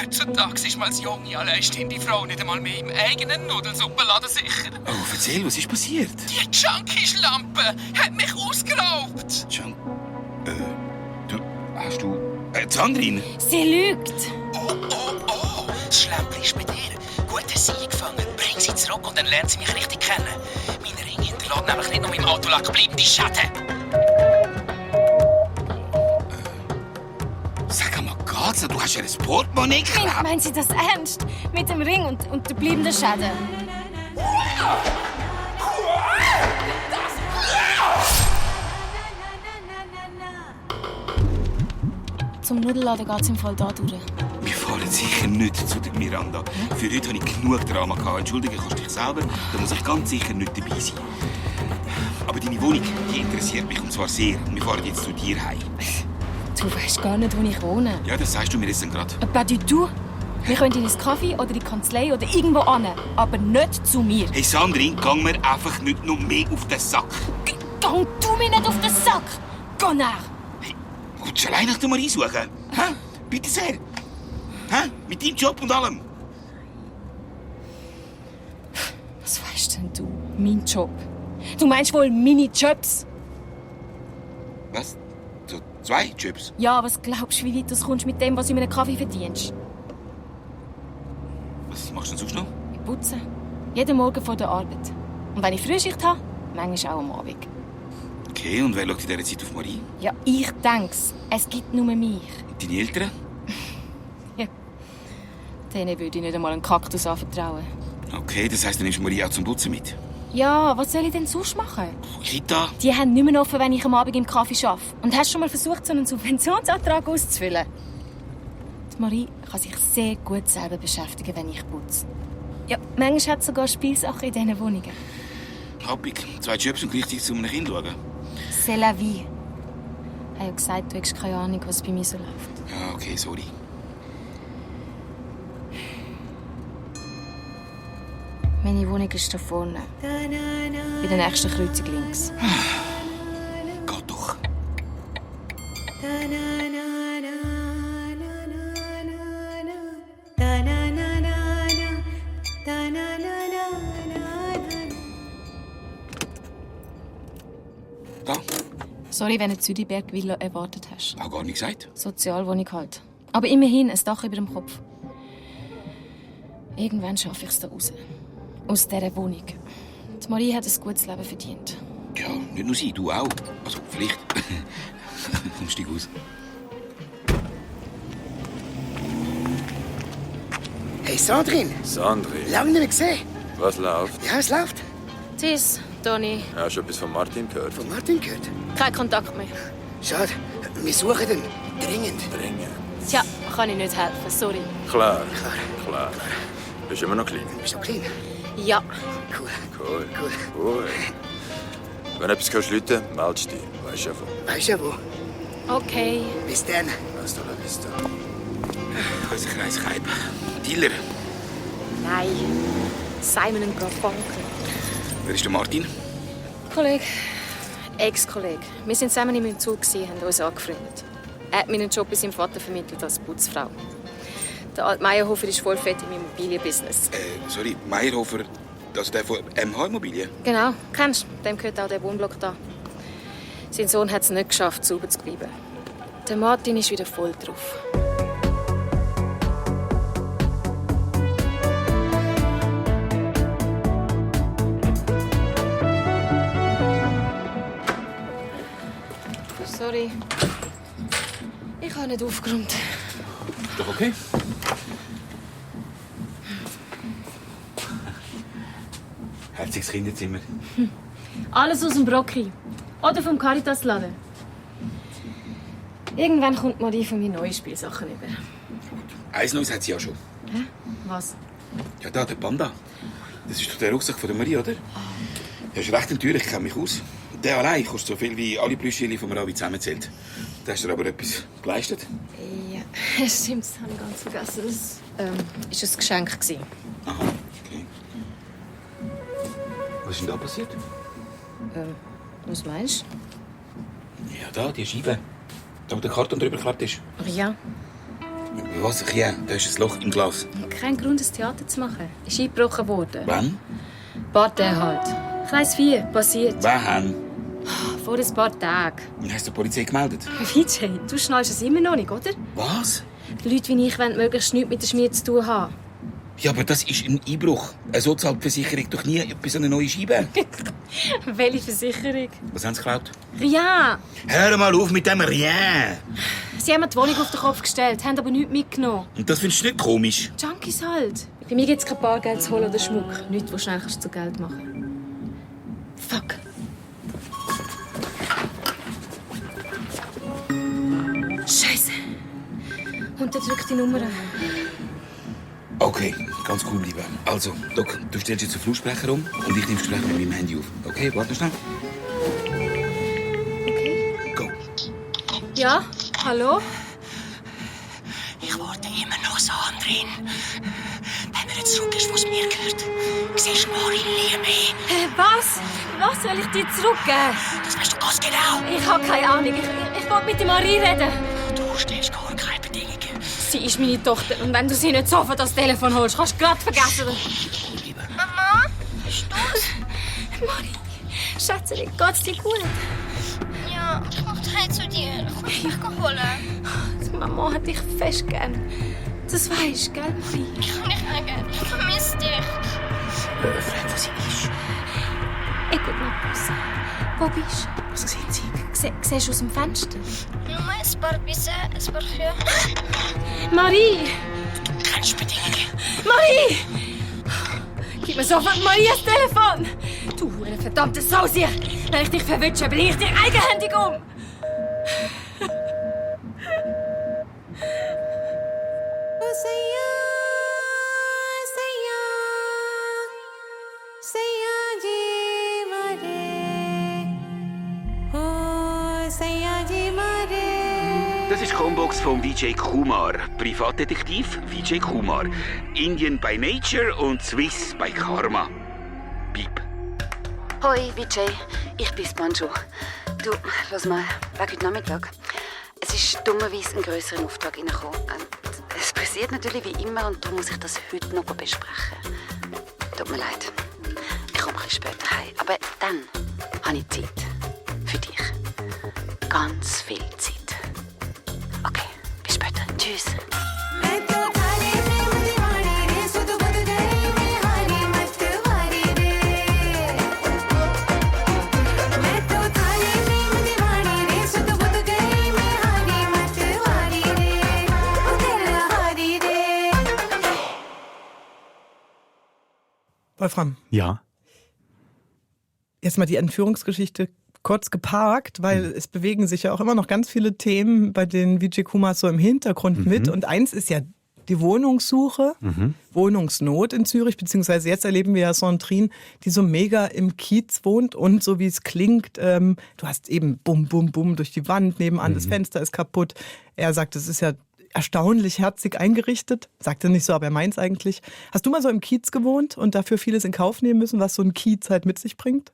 Heutzutage ist man als junge, alleinstehende Frau nicht einmal mehr im eigenen Nudelsuppenladen sicher. Oh, erzähl, was ist passiert? Die Junkie-Schlampe hat mich ausgeraubt. Du... Hast du... Sandrine? Sie lügt. Oh, das Schlämpchen ist bei dir. Gut, hast sie eingefangen. Bring sie zurück und dann lernt sie mich richtig kennen. Mein Ring hinterlässt nämlich nicht nur im Auto gebliebene Schatten. Sag mal, geht's? Du hast ja ein Portemonnaie geklaut. Meinen Sie das ernst? Mit dem Ring und der bleibenden Schäden? Zum Nudelladen geht's im Fall da durch. Wir fahren sicher nicht zu der Miranda. Für heute habe ich genug Drama gehabt. Entschuldige, kannst du dich selber. Da muss ich ganz sicher nicht dabei sein. Aber deine Wohnung, die interessiert mich, und zwar sehr. Wir fahren jetzt zu dir heim. Du weißt gar nicht, wo ich wohne. Ja, das sagst du mir jetzt gerade. Pas du tout. Wir können in ein Café oder in die Kanzlei oder irgendwo hin. Aber nicht zu mir. Hey Sandrine, gang mir einfach nicht noch mehr auf den Sack. Gang du mir nicht auf den Sack! Gonner! Willst du allein nach der Marie suchen? Hä? Bitte sehr. Hä? Mit deinem Job und allem. Was weißt denn du? Mein Job? Du meinst wohl meine Jobs? Was? So 2 Jobs? Ja, was glaubst du, wie weit du kommst mit dem, was du in einem Kaffee verdienst? Was machst du denn sonst noch? Ich putze. Jeden Morgen vor der Arbeit. Und wenn ich Frühschicht habe, manchmal auch am Abend. Okay, und wer schaut in dieser Zeit auf Marie? Ja, ich denk's. Es gibt nur mich. Und deine Eltern? Ja. Denen würde ich nicht einmal einen Kaktus anvertrauen. Okay, das heisst, du nimmst Marie auch zum Putzen mit? Ja, was soll ich denn sonst machen? Kita? Die haben nicht mehr offen, wenn ich am Abend im Kaffee arbeite. Und hast du schon mal versucht, so einen Subventionsantrag auszufüllen? Die Marie kann sich sehr gut selber beschäftigen, wenn ich putze. Ja, manchmal hat sie sogar Spielsachen in diesen Wohnungen. Happig. 2 Jobs und gleichzeitig zu einem Kind schauen. C'est la vie. Ich habe ja gesagt, du hast keine Ahnung, was bei mir so läuft. Ja, okay, sorry. Meine Wohnung ist da vorne. Bei der nächsten Kreuzung links. Geht doch. Da. Sorry, wenn du Zürichberg-Villa erwartet hast. Hab gar nicht gesagt. Sozialwohnung halt. Aber immerhin ein Dach über dem Kopf. Irgendwann schaffe ich es da raus. Aus dieser Wohnung. Die Marie hat ein gutes Leben verdient. Ja, nicht nur sie, du auch. Also, vielleicht. Komm, steig aus. Hey Sandrine, Sandrine, lange nicht mehr gesehen. was läuft? Ja, es läuft. Tschüss, Toni. Hast du etwas von Martin gehört? Von Martin gehört? Kein Kontakt mehr. Schade, wir suchen ihn. Dringend. Dringend. Tja, kann ich nicht helfen, sorry. Klar. Bist du immer noch klein? Bist du klein? Ja. Cool. Wenn du etwas Leute meldest du dich. Weisst du ja wo. Weißt du ja wo? Okay. Bis dann. Hasta la vista. Unser Kreiskaib. Dealer. Nein. Simon und Garfunkel. Wer ist der Martin? Kollege. Ex-Kollege. Wir sind zusammen in meinem Zug, haben uns angefreundet. Er hat meinen Job bei seinem Vater vermittelt als Putzfrau. Der alte Meyerhofer ist voll fett im Immobilienbusiness. Sorry, Meyerhofer, also der von MH Immobilien? Genau, kennst du? Dem gehört auch der Wohnblock da. Sein Sohn hat es nicht geschafft, sauber zu bleiben. Der Martin ist wieder voll drauf. Sorry. Ich habe nicht aufgeräumt. Ist doch okay. Herziges Kinderzimmer. Alles aus dem Brocki. Oder vom Caritas-Laden. Irgendwann kommt Marie von mir neue Spielsachen über. Eins Neues hat sie ja schon. Hä? Was? Ja, da, der Panda. Das ist doch der Rucksack von der Marie, oder? Der ist recht natürlich, ich kenne mich aus. Der allein kostet so viel wie alle Plüschchen von Ravi zusammenzählt. Da hast du aber etwas geleistet. Ja, stimmt, das habe ich ganz vergessen. Das war ein Geschenk. Aha, okay. Was ist denn da passiert? Was meinst Ja, da, die Scheibe. Da, wo der Karton drüber geklebt ist. du? Ja. Was? Ja, da ist ein Loch im Glas. Kein Grund, ein Theater zu machen. Ist eingebrochen worden. Wann? Bad halt. Kreis 4, passiert. Wann? Vor ein paar Tagen. Und hast du die Polizei gemeldet? Vijay, du schnallst es immer noch nicht, oder? Was? Leute wie ich wollen möglichst nichts mit der Schmiede zu tun haben. Ja, aber das ist ein Einbruch. So zahlt die Versicherung doch nie bei so einer neuen Scheibe. Welche Versicherung? Was haben sie geklaut? Ja. Hör mal auf mit dem Rien. Sie haben mir die Wohnung auf den Kopf gestellt, haben aber nichts mitgenommen. Und das findest du nicht komisch? Junkies halt. Bei mir gibt es kein Bargeld zu holen oder Schmuck. Nichts, was schnell zu Geld machen kannst. Fuck. Scheiße. Unterdrück die Nummer. Okay, ganz cool bleiben. Also, Doc, du stellst jetzt den Flussprecher um und ich nehme das Gespräch mit meinem Handy auf. Okay, warte schnell. Okay. Go. Ja, hallo? Ich warte immer noch, Sandrine. Wenn er jetzt zurück ist, wo es mir gehört, siehst du Marie nie mehr. Was? Was soll ich dir zurückgeben? Das weißt du ganz genau. Ich habe keine Ahnung. Ich will mit der Marie reden. Du stellst gar keine Bedingungen. Sie ist meine Tochter. Und wenn du sie nicht sofort das Telefon holst, kannst du gerade vergessen. Mama, bist du's? Marie, Schätzchen, geht's dir gut? Ja, ich mach heim zu dir. Ich will dich holen. Die Mama hat dich fest gern. Das weisst, gell, Marie? Ich kann dich auch gerne. Ich vermisse dich. Frag, wo sie ist. Écoute mal, Puss. Wo bist du? Was sehen Sie? Siehst du aus dem Fenster? Nur ein paar Bisse, ein paar Kühe. Marie! Du kennst Bedingungen. Marie! Gib mir sofort Marie das Telefon! Du, eine verdammte Sausier! Wenn ich dich verwünsche, bringe ich dich eigenhändig um! Das ist die Combox von Vijay Kumar. Privatdetektiv Vijay Kumar. Indian by Nature und Swiss by Karma. Piep. Hoi, Vijay. Ich bin's, Manju. Du, lass mal, wegen heute Nachmittag. Es ist dummerweise ein grösserer Auftrag reingekommen. Es passiert natürlich wie immer und darum muss ich das heute noch besprechen. Tut mir leid. Ich komme ein bisschen später heim. Aber dann habe ich Zeit. Für dich. Ganz viel Zeit. Okay, bis später. Tschüss. Wolfram. Ja. Jetzt mal die Entführungsgeschichte kurz geparkt, weil es bewegen sich ja auch immer noch ganz viele Themen bei den Vijay Kumars so im Hintergrund mit. Und eins ist ja die Wohnungssuche, Wohnungsnot in Zürich, beziehungsweise jetzt erleben wir ja Sandrine, die so mega im Kiez wohnt und so wie es klingt, du hast eben bum, bum, bum durch die Wand nebenan, das Fenster ist kaputt. Er sagt, es ist ja erstaunlich herzig eingerichtet. Sagt er nicht so, aber er meint es eigentlich. Hast du mal so im Kiez gewohnt und dafür vieles in Kauf nehmen müssen, was so ein Kiez halt mit sich bringt?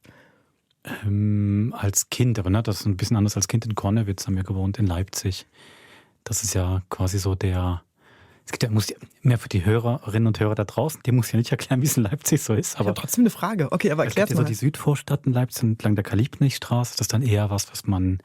Als Kind, aber das ist ein bisschen anders als Kind. In Konnewitz haben wir gewohnt, in Leipzig. Das ist ja quasi so es gibt ja, muss ja mehr für die Hörerinnen und Hörer da draußen, die muss ja nicht erklären, wie es in Leipzig so ist. Aber ich habe trotzdem eine Frage. Okay, aber erklär's mal. So die Südvorstadt in Leipzig entlang der Kalibnichstraße, das ist dann eher was man,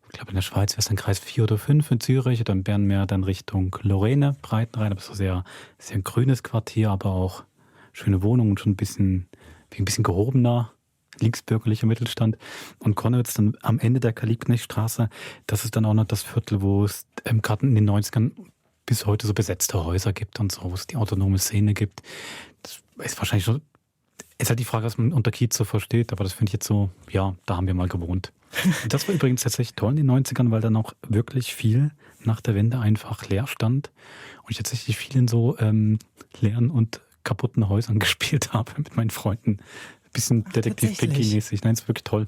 ich glaube in der Schweiz wäre es dann Kreis 4 oder 5 in Zürich, oder in Bern mehr dann Richtung Lorraine, Breitenrhein, aber so sehr ein grünes Quartier, aber auch schöne Wohnungen, schon ein bisschen gehobener, linksbürgerlicher Mittelstand. Und Konnewitz dann am Ende der Kalibnichstraße, das ist dann auch noch das Viertel, wo es gerade in den 90ern bis heute so besetzte Häuser gibt und so, wo es die autonome Szene gibt. Das ist wahrscheinlich so, ist halt die Frage, was man unter Kiez so versteht, aber das finde ich jetzt so, ja, da haben wir mal gewohnt. Und das war übrigens tatsächlich toll in den 90ern, weil dann auch wirklich viel nach der Wende einfach leer stand und ich tatsächlich viel in so leeren und kaputten Häusern gespielt habe mit meinen Freunden. Ein bisschen Detektiv Pinky-mäßig. Nein, ist wirklich toll.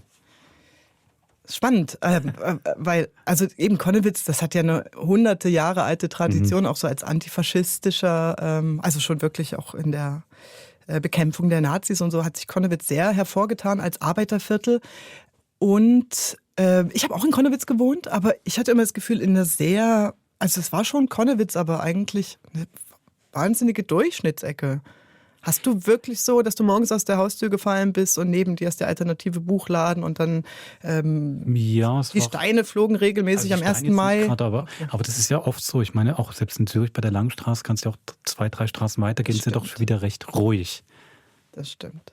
Spannend, weil, also eben Konnewitz, das hat ja eine hunderte Jahre alte Tradition, auch so als antifaschistischer, also schon wirklich auch in der Bekämpfung der Nazis und so hat sich Konnewitz sehr hervorgetan als Arbeiterviertel. Und ich habe auch in Konnewitz gewohnt, aber ich hatte immer das Gefühl, also es war schon Konnewitz, aber eigentlich eine wahnsinnige Durchschnittsecke. Hast du wirklich so, dass du morgens aus der Haustür gefallen bist und neben dir ist der alternative Buchladen und dann die Steine flogen regelmäßig am 1. Mai? Aber das ist ja oft so. Ich meine, auch selbst in Zürich bei der Langstraße kannst du ja auch 2, 3 Straßen weitergehen. Ist ja doch schon wieder recht ruhig. Das stimmt.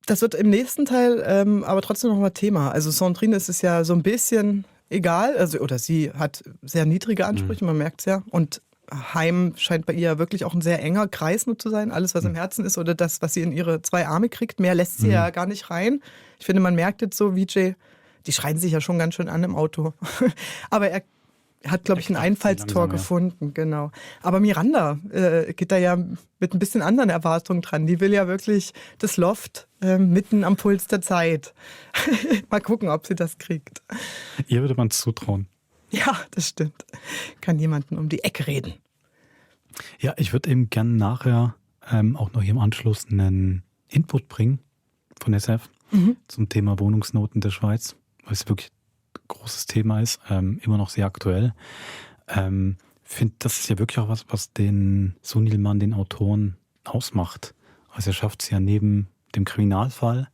Das wird im nächsten Teil aber trotzdem noch mal Thema. Also Sandrine ist es ja so ein bisschen egal, oder sie hat sehr niedrige Ansprüche, man merkt es ja. Und Heim scheint bei ihr wirklich auch ein sehr enger Kreis nur zu sein. Alles, was im Herzen ist oder das, was sie in ihre 2 Arme kriegt. Mehr lässt sie ja gar nicht rein. Ich finde, man merkt jetzt so, Vijay, die schreien sich ja schon ganz schön an im Auto. Aber er hat, glaube ich, ein Einfallstor gefunden. Genau. Aber Miranda geht da ja mit ein bisschen anderen Erwartungen dran. Die will ja wirklich das Loft mitten am Puls der Zeit. Mal gucken, ob sie das kriegt. Ihr würde man es zutrauen. Ja, das stimmt. Kann jemanden um die Ecke reden. Ja, ich würde eben gerne nachher auch noch hier im Anschluss einen Input bringen von SF zum Thema Wohnungsnoten der Schweiz, weil es wirklich ein großes Thema ist, immer noch sehr aktuell. Finde, das ist ja wirklich auch was den Sunil Mann, den Autoren, ausmacht. Also er schafft es ja neben dem Kriminalfall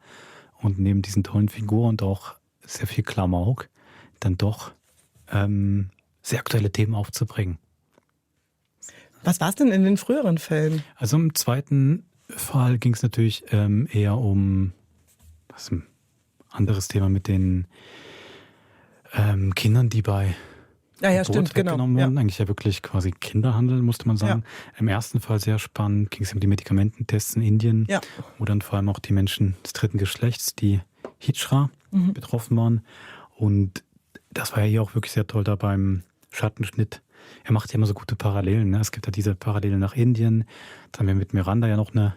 und neben diesen tollen Figuren und auch sehr viel Klamauk, dann doch sehr aktuelle Themen aufzubringen. Was war es denn in den früheren Fällen? Also im zweiten Fall ging es natürlich eher um ein anderes Thema mit den Kindern, die bei Geburt weggenommen wurden. Eigentlich ja wirklich quasi Kinderhandel, musste man sagen. Ja. Im ersten Fall sehr spannend ging es um die Medikamententests in Indien, wo dann vor allem auch die Menschen des 3. Geschlechts, die Hijra, betroffen waren. Und das war ja hier auch wirklich sehr toll da beim Schattenschnitt. Er macht ja immer so gute Parallelen. Ne? Es gibt ja diese Parallelen nach Indien. Dann haben wir mit Miranda ja noch eine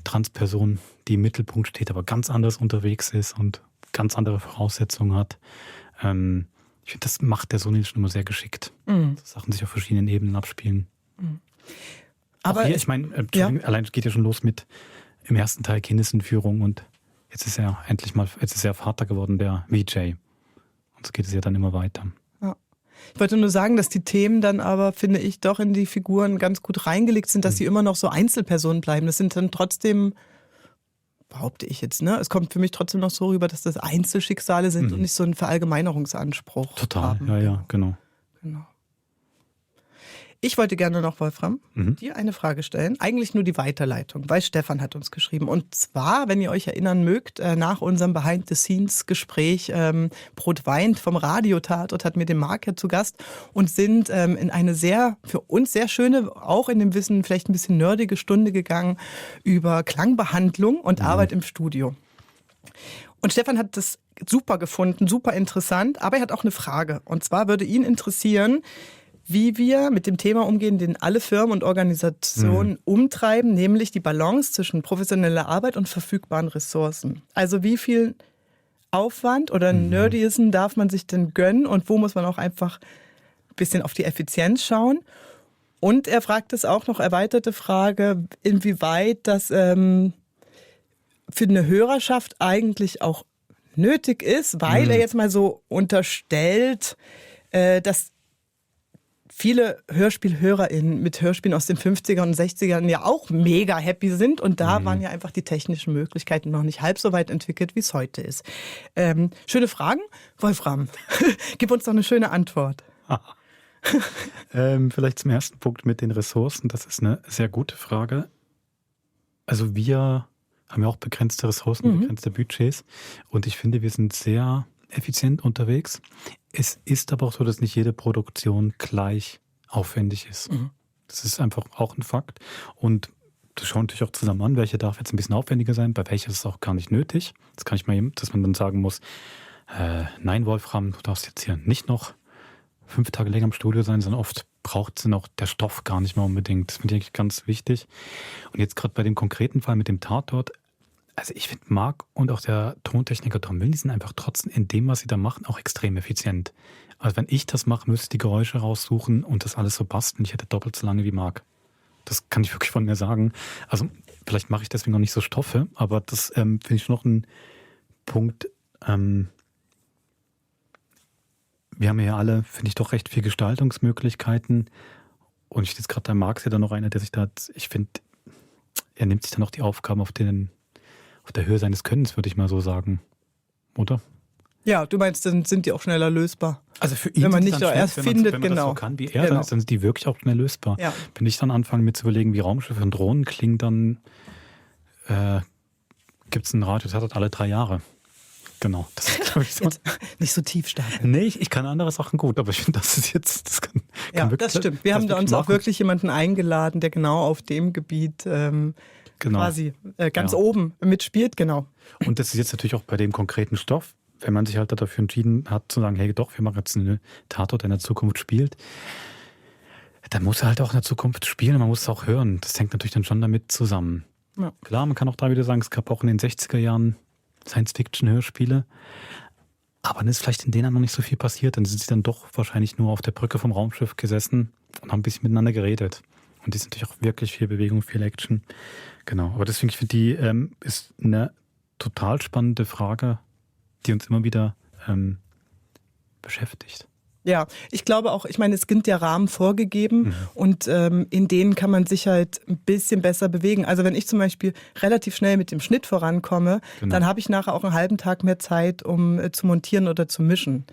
Transperson, die im Mittelpunkt steht, aber ganz anders unterwegs ist und ganz andere Voraussetzungen hat. Ich finde, das macht der Sunil schon immer sehr geschickt. Dass Sachen sich auf verschiedenen Ebenen abspielen. Aber auch hier, ich meine, allein geht ja schon los mit im ersten Teil Kindesentführung und jetzt ist er Vater geworden, der Vijay. Und so geht es ja dann immer weiter. Ja. Ich wollte nur sagen, dass die Themen dann aber, finde ich, doch in die Figuren ganz gut reingelegt sind, dass sie immer noch so Einzelpersonen bleiben. Das sind dann trotzdem, behaupte ich jetzt, es kommt für mich trotzdem noch so rüber, dass das Einzelschicksale sind und nicht so ein Verallgemeinerungsanspruch. Total, haben. Ja, genau. Ich wollte gerne noch, Wolfram, dir eine Frage stellen. Eigentlich nur die Weiterleitung, weil Stefan hat uns geschrieben. Und zwar, wenn ihr euch erinnern mögt, nach unserem Behind-the-Scenes-Gespräch Brot weint vom Radiotatort hat mir den Marc zu Gast und sind in eine für uns sehr schöne, auch in dem Wissen vielleicht ein bisschen nerdige Stunde gegangen über Klangbehandlung und Arbeit im Studio. Und Stefan hat das super gefunden, super interessant, aber er hat auch eine Frage. Und zwar würde ihn interessieren, wie wir mit dem Thema umgehen, den alle Firmen und Organisationen umtreiben, nämlich die Balance zwischen professioneller Arbeit und verfügbaren Ressourcen. Also wie viel Aufwand oder Nerdyism darf man sich denn gönnen und wo muss man auch einfach ein bisschen auf die Effizienz schauen? Und er fragt es auch noch, erweiterte Frage, inwieweit das für eine Hörerschaft eigentlich auch nötig ist, weil er jetzt mal so unterstellt, dass viele HörspielhörerInnen mit Hörspielen aus den 50er und 60ern ja auch mega happy sind und da waren ja einfach die technischen Möglichkeiten noch nicht halb so weit entwickelt, wie es heute ist. Schöne Fragen? Wolfram, gib uns doch eine schöne Antwort. Vielleicht zum ersten Punkt mit den Ressourcen, das ist eine sehr gute Frage. Also wir haben ja auch begrenzte Ressourcen, begrenzte Budgets und ich finde, wir sind sehr effizient unterwegs. Es ist aber auch so, dass nicht jede Produktion gleich aufwendig ist. Das ist einfach auch ein Fakt. Und das schaut natürlich auch zusammen an, welche darf jetzt ein bisschen aufwendiger sein, bei welcher ist es auch gar nicht nötig. Das kann ich mal eben, dass man dann sagen muss, nein Wolfram, du darfst jetzt hier nicht noch 5 Tage länger im Studio sein, sondern oft braucht es dann auch der Stoff gar nicht mehr unbedingt. Das finde ich eigentlich ganz wichtig. Und jetzt gerade bei dem konkreten Fall mit dem Tatort, also ich finde Marc und auch der Tontechniker Tom Will, die sind einfach trotzdem in dem, was sie da machen, auch extrem effizient. Also wenn ich das mache, müsste ich die Geräusche raussuchen und das alles so basteln. Ich hätte doppelt so lange wie Marc. Das kann ich wirklich von mir sagen. Also vielleicht mache ich deswegen noch nicht so Stoffe, aber das finde ich schon noch ein Punkt. Wir haben ja alle, finde ich, doch recht viel Gestaltungsmöglichkeiten. Und ich jetzt gerade da Marc ist ja dann noch einer, der sich da, ich finde, er nimmt sich dann auch die Aufgaben auf der Höhe seines Könnens, würde ich mal so sagen. Oder? Ja, du meinst, dann sind die auch schneller lösbar. Also für ihn, wenn man nicht erst findet, wenn man das so kann wie er, genau. dann sind die wirklich auch schnell lösbar. Ja. Wenn ich dann anfange mit zu überlegen, wie Raumschiffe und Drohnen klingen, dann gibt es ein Radio, das hat alle 3 Jahre. Genau. Das ist, glaube ich, so. Nicht so tief starten. Nee, ich kann andere Sachen gut, aber ich finde, das ist jetzt, das kann ja, wirklich, das stimmt. Wir haben da uns auch wirklich jemanden eingeladen, der genau auf dem Gebiet quasi ganz oben mitspielt, genau. Und das ist jetzt natürlich auch bei dem konkreten Stoff, wenn man sich halt dafür entschieden hat, zu sagen, hey doch, wir machen jetzt einen Tatort, der in der Zukunft spielt, dann muss er halt auch in der Zukunft spielen, man muss es auch hören. Das hängt natürlich dann schon damit zusammen. Ja. Klar, man kann auch da wieder sagen, es gab auch in den 60er Jahren Science-Fiction-Hörspiele, aber dann ist vielleicht in denen noch nicht so viel passiert, dann sind sie dann doch wahrscheinlich nur auf der Brücke vom Raumschiff gesessen und haben ein bisschen miteinander geredet. Und die sind natürlich auch wirklich viel Bewegung, viel Action. Genau, aber deswegen, ich finde, die ist eine total spannende Frage, die uns immer wieder beschäftigt. Ja, ich glaube auch, ich meine, es sind ja Rahmen vorgegeben und in denen kann man sich halt ein bisschen besser bewegen. Also wenn ich zum Beispiel relativ schnell mit dem Schnitt vorankomme, dann habe ich nachher auch einen halben Tag mehr Zeit, um zu montieren oder zu mischen.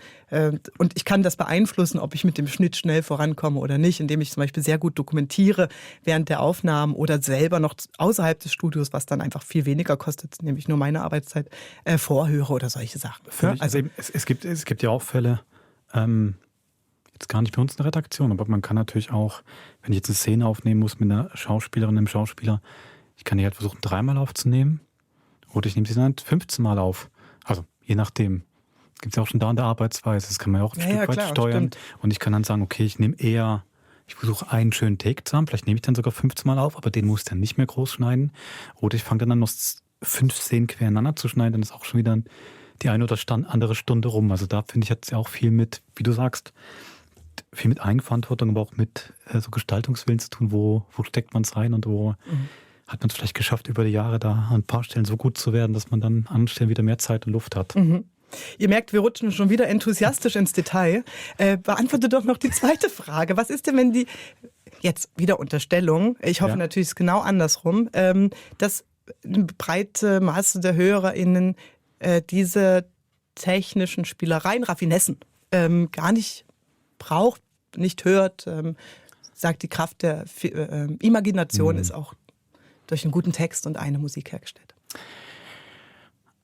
Und ich kann das beeinflussen, ob ich mit dem Schnitt schnell vorankomme oder nicht, indem ich zum Beispiel sehr gut dokumentiere während der Aufnahmen oder selber noch außerhalb des Studios, was dann einfach viel weniger kostet, nämlich nur meine Arbeitszeit, vorhöre oder solche Sachen. Ja? Also es gibt ja auch Fälle, jetzt gar nicht bei uns in der Redaktion, aber man kann natürlich auch, wenn ich jetzt eine Szene aufnehmen muss mit einer Schauspielerin, einem Schauspieler, ich kann die halt versuchen 3-mal aufzunehmen oder ich nehme sie dann 15 Mal auf. Also je nachdem. Gibt es ja auch schon da in der Arbeitsweise, das kann man ja auch ein Stück weit steuern. Stimmt. Und ich kann dann sagen, okay, ich versuche einen schönen Take zu haben, vielleicht nehme ich dann sogar 15 Mal auf, aber den muss ich dann nicht mehr groß schneiden. Oder ich fange dann an, noch 5 Szenen quereinander zu schneiden, dann ist auch schon wieder die eine oder andere Stunde rum. Also da finde ich, hat es ja auch viel mit, wie du sagst, viel mit Eigenverantwortung, aber auch mit so Gestaltungswillen zu tun, wo steckt man es rein und wo hat man es vielleicht geschafft, über die Jahre da an ein paar Stellen so gut zu werden, dass man dann an anderen Stellen wieder mehr Zeit und Luft hat. Ihr merkt, wir rutschen schon wieder enthusiastisch ins Detail. Beantworte doch noch die zweite Frage. Was ist denn, wenn die, jetzt wieder Unterstellung, ich hoffe natürlich, es ist genau andersrum, dass eine breite Masse der HörerInnen diese technischen Spielereien, Raffinessen, gar nicht braucht, nicht hört, sagt, die Kraft der Imagination ist auch durch einen guten Text und eine Musik hergestellt.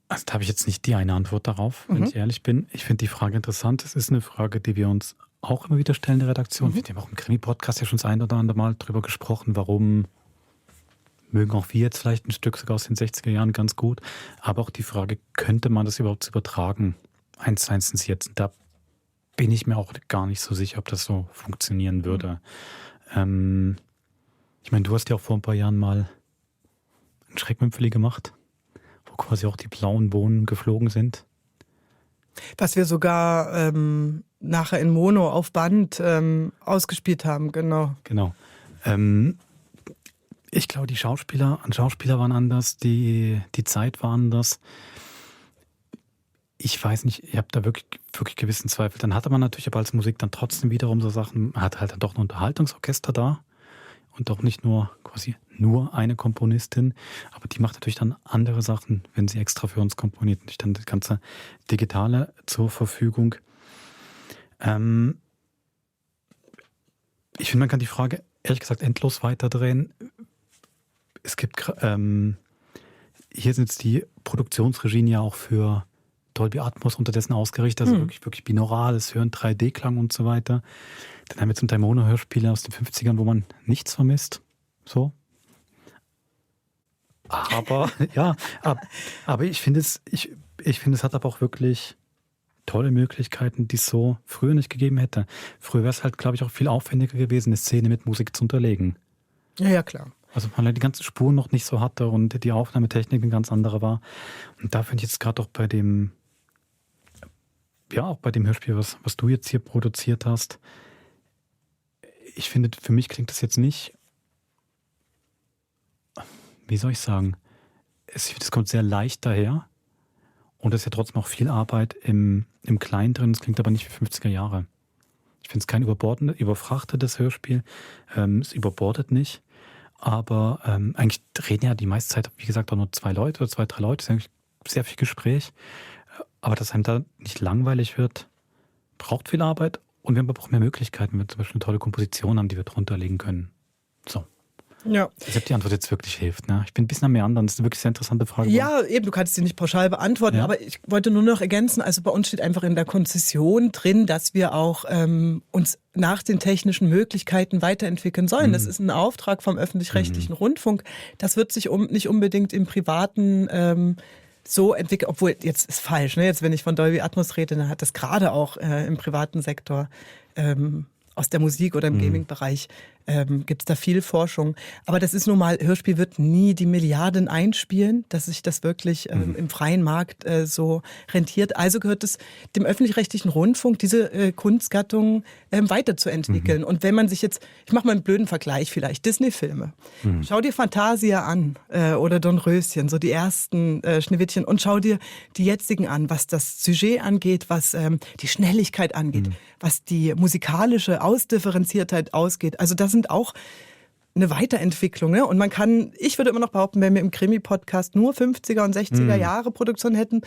Also da habe ich jetzt nicht die eine Antwort darauf, wenn ich ehrlich bin. Ich finde die Frage interessant. Es ist eine Frage, die wir uns auch immer wieder stellen in der Redaktion. Wir haben auch im Krimi-Podcast ja schon das ein oder andere Mal drüber gesprochen, warum mögen auch wir jetzt vielleicht ein Stück sogar aus den 60er Jahren ganz gut. Aber auch die Frage, könnte man das überhaupt übertragen? 1:1 ins Jetzt. Da bin ich mir auch gar nicht so sicher, ob das so funktionieren würde. Ich meine, du hast ja auch vor ein paar Jahren mal ein Schreckmümpfeli gemacht, wo quasi auch die blauen Bohnen geflogen sind. Was wir sogar nachher in Mono auf Band ausgespielt haben, genau. Genau. Ich glaube, die Schauspieler waren anders, die Zeit war anders. Ich weiß nicht, ich habe da wirklich gewissen Zweifel. Dann hatte man natürlich aber als Musik dann trotzdem wiederum so Sachen, man hat halt dann doch ein Unterhaltungsorchester da und doch nicht nur quasi nur eine Komponistin, aber die macht natürlich dann andere Sachen, wenn sie extra für uns komponiert, natürlich dann das ganze Digitale zur Verfügung. Ich finde, man kann die Frage ehrlich gesagt endlos weiterdrehen. Es gibt, hier sind jetzt die Produktionsregien ja auch für Dolby Atmos unterdessen ausgerichtet, also wirklich binaurales Hören, 3D-Klang und so weiter. Dann haben wir zum Teil Mono-Hörspiele aus den 50ern, wo man nichts vermisst. So. Aber, ja, aber ich finde es hat aber auch wirklich tolle Möglichkeiten, die es so früher nicht gegeben hätte. Früher wäre es halt, glaube ich, auch viel aufwendiger gewesen, eine Szene mit Musik zu unterlegen. Ja, klar. Also weil er die ganzen Spuren noch nicht so hatte und die Aufnahmetechnik eine ganz andere war. Und da finde ich jetzt gerade auch bei dem Hörspiel, was du jetzt hier produziert hast, ich finde, für mich klingt das jetzt nicht, wie soll ich sagen, es kommt sehr leicht daher und es ist ja trotzdem auch viel Arbeit im Kleinen drin, es klingt aber nicht wie 50er Jahre. Ich finde es kein überfrachtetes Hörspiel, es überbordet nicht, aber eigentlich reden ja die meiste Zeit, wie gesagt, auch nur 2 Leute oder 2, 3 Leute, es ist eigentlich sehr viel Gespräch, aber dass einem da nicht langweilig wird, braucht viel Arbeit und wir haben aber auch mehr Möglichkeiten, wenn wir zum Beispiel eine tolle Komposition haben, die wir drunter legen können. So. Ja. Ich habe die Antwort jetzt wirklich hilft. Ne? Ich bin ein bisschen am Meandern. Das ist eine wirklich sehr interessante Frage. Ja, eben, du kannst sie nicht pauschal beantworten, aber ich wollte nur noch ergänzen, also bei uns steht einfach in der Konzession drin, dass wir auch uns nach den technischen Möglichkeiten weiterentwickeln sollen. Das ist ein Auftrag vom öffentlich-rechtlichen Rundfunk. Das wird sich nicht unbedingt im privaten so entwickelt, obwohl jetzt ist falsch, ne? Jetzt wenn ich von Dolby Atmos rede, dann hat das gerade auch im privaten Sektor aus der Musik oder im Gaming-Bereich gibt es da viel Forschung. Aber das ist nun mal, Hörspiel wird nie die Milliarden einspielen, dass sich das wirklich im freien Markt so rentiert. Also gehört es dem öffentlich-rechtlichen Rundfunk, diese Kunstgattung weiterzuentwickeln. Und wenn man sich jetzt, ich mache mal einen blöden Vergleich vielleicht, Disney-Filme. Schau dir Fantasia an oder Dornröschen, so die ersten Schneewittchen und schau dir die jetzigen an, was das Sujet angeht, was die Schnelligkeit angeht, was die musikalische Ausdifferenziertheit ausgeht. Also das sind auch eine Weiterentwicklung. Ne? Und ich würde immer noch behaupten, wenn wir im Krimi-Podcast nur 50er und 60er Jahre Produktion hätten,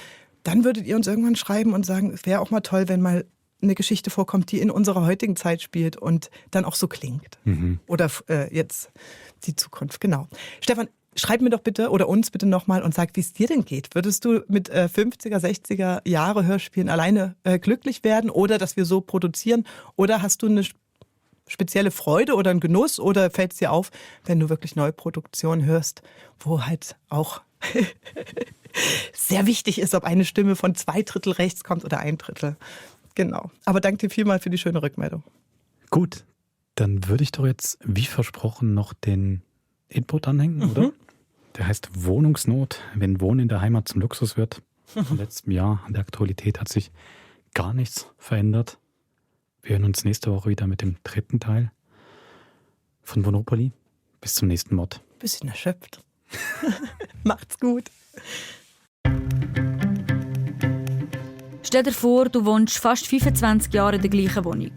dann würdet ihr uns irgendwann schreiben und sagen, es wäre auch mal toll, wenn mal eine Geschichte vorkommt, die in unserer heutigen Zeit spielt und dann auch so klingt. Oder jetzt die Zukunft, genau. Stefan, schreib mir doch bitte oder uns bitte nochmal und sag, wie es dir denn geht. Würdest du mit 50er, 60er Jahre Hörspielen alleine glücklich werden oder dass wir so produzieren? Oder hast du eine spezielle Freude oder einen Genuss oder fällt es dir auf, wenn du wirklich neue Produktionen hörst, wo halt auch sehr wichtig ist, ob eine Stimme von 2/3 rechts kommt oder 1/3. Genau. Aber danke dir vielmals für die schöne Rückmeldung. Gut, dann würde ich doch jetzt, wie versprochen, noch den Input anhängen, oder? Der heißt Wohnungsnot, wenn Wohnen in der Heimat zum Luxus wird. Im letzten Jahr an der Aktualität hat sich gar nichts verändert. Wir hören uns nächste Woche wieder mit dem 3. Teil von Monopoly. Bis zum nächsten Mod. Bisschen erschöpft. Macht's gut. Stell dir vor, du wohnst fast 25 Jahre in der gleichen Wohnung.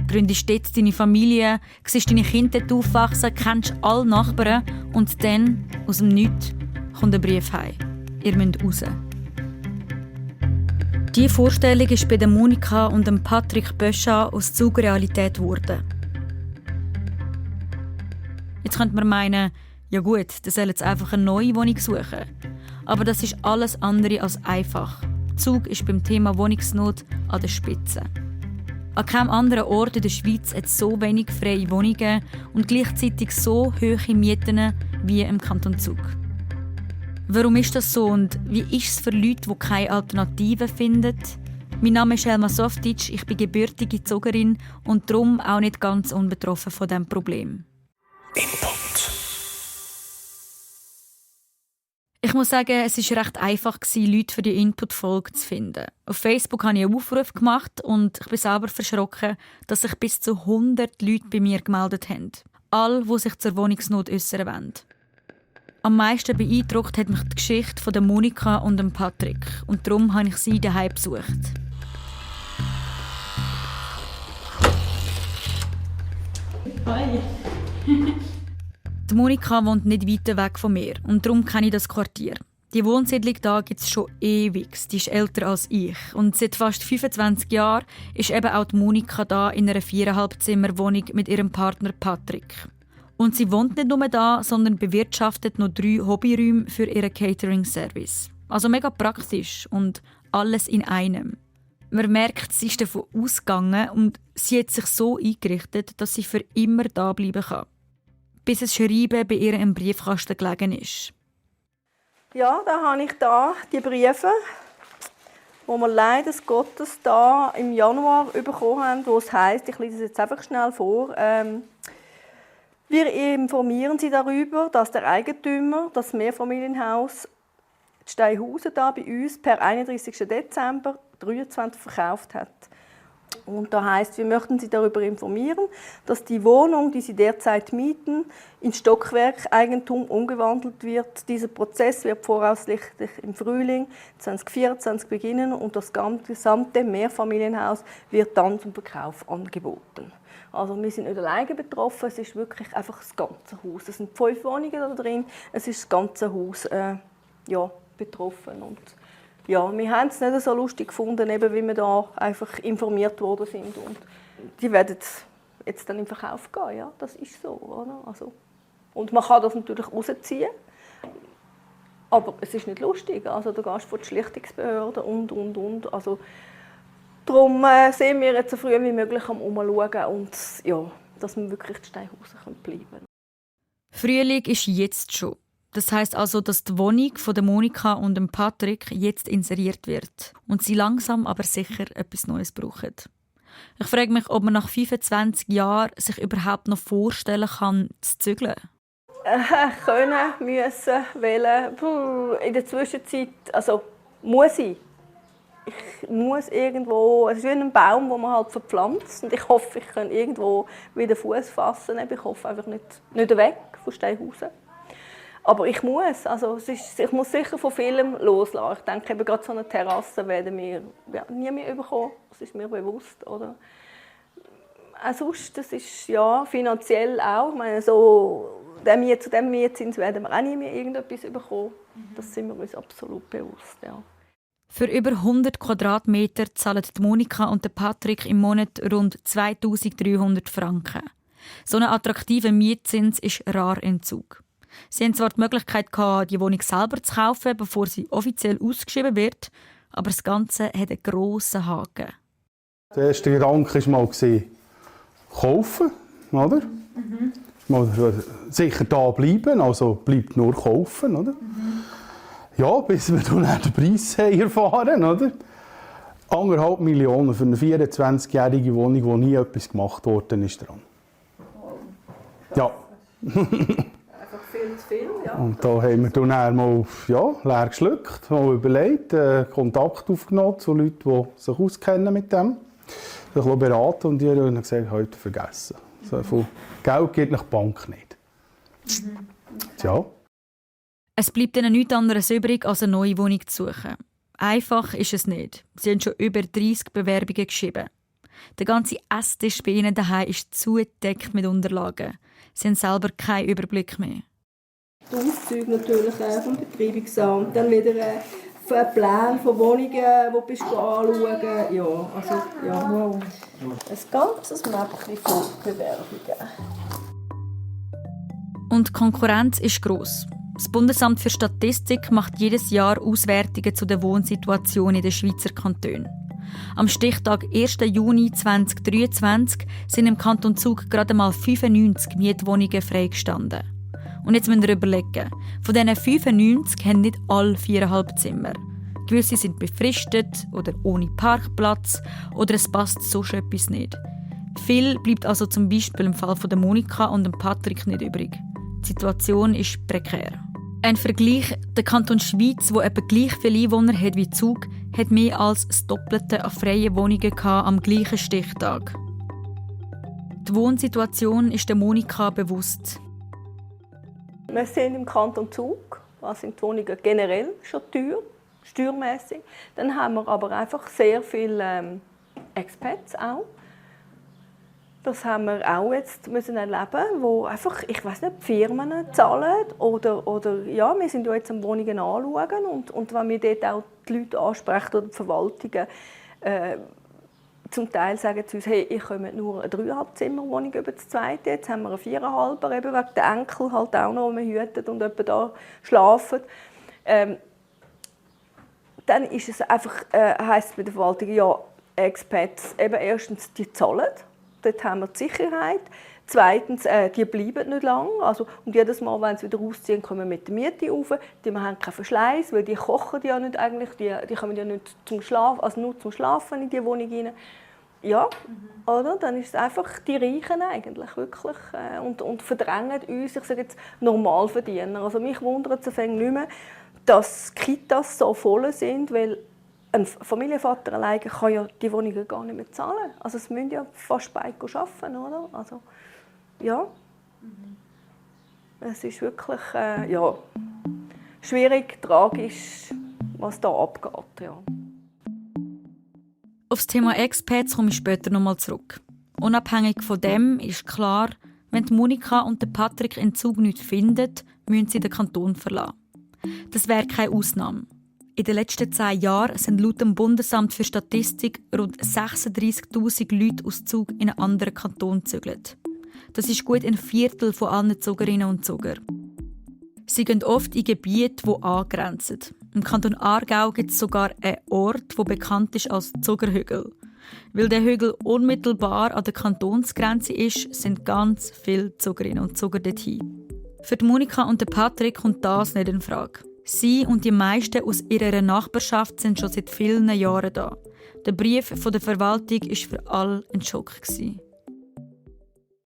Gründest dort deine Familie, siehst deine Kinder dort aufwachsen, kennst alle Nachbarn und dann, aus dem Nichts, kommt ein Brief heim. Ihr müsst raus. Diese Vorstellung ist bei der Monika und dem Patrick Böscha aus Zug Realität geworden. Jetzt könnte man meinen, ja gut, dann sollen jetzt einfach eine neue Wohnung suchen. Aber das ist alles andere als einfach. Zug ist beim Thema Wohnungsnot an der Spitze. An keinem anderen Ort in der Schweiz hat es so wenig freie Wohnungen und gleichzeitig so hohe Mieten wie im Kanton Zug. Warum ist das so und wie ist es für Leute, die keine Alternativen finden? Mein Name ist Elma Softic, ich bin gebürtige Zugerin und darum auch nicht ganz unbetroffen von diesem Problem. Input. Ich muss sagen, es war recht einfach, Leute für die Input-Folge zu finden. Auf Facebook habe ich einen Aufruf gemacht und ich bin selber verschrocken, dass sich bis zu 100 Leute bei mir gemeldet haben. Alle, die sich zur Wohnungsnot äußern wollen. Am meisten beeindruckt hat mich die Geschichte von der Monika und dem Patrick. Und darum habe ich sie daheim besucht. Hi. Die Monika wohnt nicht weit weg von mir und darum kenne ich das Quartier. Die Wohnsiedlung hier gibt es schon ewig. Die ist älter als ich. Und seit fast 25 Jahren ist eben auch die Monika da in einer 4,5-Zimmer-Wohnung mit ihrem Partner Patrick. Und sie wohnt nicht nur da, sondern bewirtschaftet noch 3 Hobbyräume für ihren Catering-Service. Also mega praktisch und alles in einem. Man merkt, sie ist davon ausgegangen und sie hat sich so eingerichtet, dass sie für immer da bleiben kann. Bis das Schreiben bei ihr im Briefkasten gelegen ist. Ja, da habe ich da die Briefe, die wir leider Gottes da im Januar bekommen haben, wo es heisst, ich lese es jetzt einfach schnell vor. Wir informieren Sie darüber, dass der Eigentümer das Mehrfamilienhaus Steinhausen da bei uns per 31. Dezember 2023 verkauft hat. Und da heisst, wir möchten Sie darüber informieren, dass die Wohnung, die Sie derzeit mieten, in Stockwerkeigentum umgewandelt wird. Dieser Prozess wird voraussichtlich im Frühling 2024 beginnen und das gesamte Mehrfamilienhaus wird dann zum Verkauf angeboten. Also wir sind nicht alleine betroffen, es ist wirklich einfach das ganze Haus. Es sind 5 Wohnungen da drin, es ist das ganze Haus betroffen. Und ja, wir haben es nicht so lustig gefunden, eben wie wir da einfach informiert worden sind. Und die werden jetzt dann im Verkauf gehen, ja, das ist so. Oder? Also, und man kann das natürlich rausziehen, aber es ist nicht lustig. Also da gehst du vor die Schlichtungsbehörde und. Also, darum sind wir jetzt so früh wie möglich am Umschauen und ja, dass wir wirklich in Steinhausen bleiben können. Frühling ist jetzt schon. Das heisst also, dass die Wohnung von der Monika und dem Patrick jetzt inseriert wird und sie langsam aber sicher etwas Neues brauchen. Ich frage mich, ob man nach 25 Jahren sich überhaupt noch vorstellen kann, zu zügeln. Können, müssen, wollen. In der Zwischenzeit, also muss ich. Ich muss irgendwo, es ist wie ein Baum, den man halt verpflanzt. Und ich hoffe, ich kann irgendwo wieder Fuß fassen. Ich hoffe einfach nicht weg von Steinhausen. Aber ich muss, also ich muss sicher von vielem loslassen. Ich denke, eben gerade so eine Terrasse werden wir nie mehr bekommen. Das ist mir bewusst, oder? Auch sonst, das ist ja finanziell auch. Ich meine, so zu dem Mietzins werden wir auch nie mehr irgendetwas bekommen. Das sind wir uns absolut bewusst, ja. Für über 100 Quadratmeter zahlen die Monika und der Patrick im Monat rund 2'300 Franken. So ein attraktiver Mietzins ist rar im Zug. Sie haben zwar die Möglichkeit, die Wohnung selber zu kaufen, bevor sie offiziell ausgeschrieben wird, aber das Ganze hat einen grossen Haken. Der erste Gedanke war mal kaufen, oder? Mal sicher da bleiben, also bleibt nur kaufen, oder? Ja, bis wir dann den Preis erfahren, oder? 1,5 Millionen für eine 24-jährige Wohnung, wo nie etwas gemacht worden ist dran. Ja. Viel zu viel, ja. Und da haben wir dann mal leer geschluckt, mal überlegt, Kontakt aufgenommen zu Leuten, die sich auskennen mit dem, sich beraten und die haben dann gesagt, heute vergessen. So viel Geld geht nach der Bank nicht. Ja. Es bleibt ihnen nichts anderes übrig, als eine neue Wohnung zu suchen. Einfach ist es nicht. Sie haben schon über 30 Bewerbungen geschrieben. Der ganze Esstisch bei ihnen daheim ist zugedeckt mit Unterlagen. Sie haben selber keinen Überblick mehr. Die Auszüge natürlich vom Betreibungsamt, dann wieder Pläne von Wohnungen, die du anschauen. Ja, also, ja. Ein ganzes Mäppchen von Bewerbungen. Und die Konkurrenz ist gross. Das Bundesamt für Statistik macht jedes Jahr Auswertungen zu der Wohnsituation in den Schweizer Kantonen. Am Stichtag 1. Juni 2023 sind im Kanton Zug gerade mal 95 Mietwohnungen freigestanden. Und jetzt müsst ihr überlegen, von diesen 95 haben nicht alle 4,5 Zimmer. Gewisse sind befristet oder ohne Parkplatz oder es passt sonst etwas nicht. Viel bleibt also zum Beispiel im Fall von der Monika und dem Patrick nicht übrig. Die Situation ist prekär. Ein Vergleich: der Kanton Schweiz, wo etwa gleich viele Einwohner hat wie Zug, hat mehr als das Doppelte an freien Wohnungen am gleichen Stichtag. Die Wohnsituation ist der Monika bewusst. Wir sind im Kanton Zug, da sind die Wohnungen generell schon teuer, steuermässig. Dann haben wir aber einfach sehr viele Expats auch. Das haben wir auch jetzt müssen erleben, wo einfach, ich weiß nicht, Firmen zahlen oder ja, wir sind ja jetzt am Wohnungen anschauen und wenn wir dort auch die Leute ansprechen oder die Verwaltungen, zum Teil sagen sie uns, hey, ich komme nur eine 3,5-Zimmer-Wohnung über das zweite, jetzt haben wir eine 4,5, eben wegen der Enkel halt auch noch, die wir hüten und jemand da schlafen. Dann ist es einfach, heisst es bei der Verwaltung, ja, Expats, eben erstens, die zahlen. Dort haben wir die Sicherheit. Zweitens, die bleiben nicht lang. Also, und jedes Mal, wenn sie wieder ausziehen, kommen wir mit der Miete rauf. Wir haben keinen Verschleiß, weil die kochen ja nicht eigentlich. Die kommen ja nicht zum Schlafen, also nur zum Schlafen in die Wohnung rein. Ja, oder? Dann ist es einfach die Reichen eigentlich wirklich und verdrängen uns, ich sage jetzt, Normalverdiener. Also mich wundert es nicht mehr, dass Kitas so voll sind, weil ein Familienvater alleine kann ja die Wohnungen gar nicht mehr zahlen. Also es müssen ja fast beide arbeiten, oder? Also, ja. Es ist wirklich ja, schwierig, tragisch, was da abgeht. Ja. Auf das Thema Expats komme ich später nochmal zurück. Unabhängig von dem ist klar, wenn die Monika und der Patrick in Zug nichts finden, müssen sie den Kanton verlassen. Das wäre keine Ausnahme. In den letzten 10 Jahren sind laut dem Bundesamt für Statistik rund 36'000 Leute aus Zug in einen anderen Kanton gezügelt. Das ist gut ein Viertel von allen Zugerinnen und Zuger. Sie gehen oft in Gebiete, die angrenzen. Im Kanton Aargau gibt es sogar einen Ort, der bekannt ist als Zugerhügel. Weil der Hügel unmittelbar an der Kantonsgrenze ist, sind ganz viele Zugerinnen und Zuger dorthin. Für die Monika und den Patrick kommt das nicht in Frage. Sie und die meisten aus ihrer Nachbarschaft sind schon seit vielen Jahren da. Der Brief von der Verwaltung war für alle ein Schock.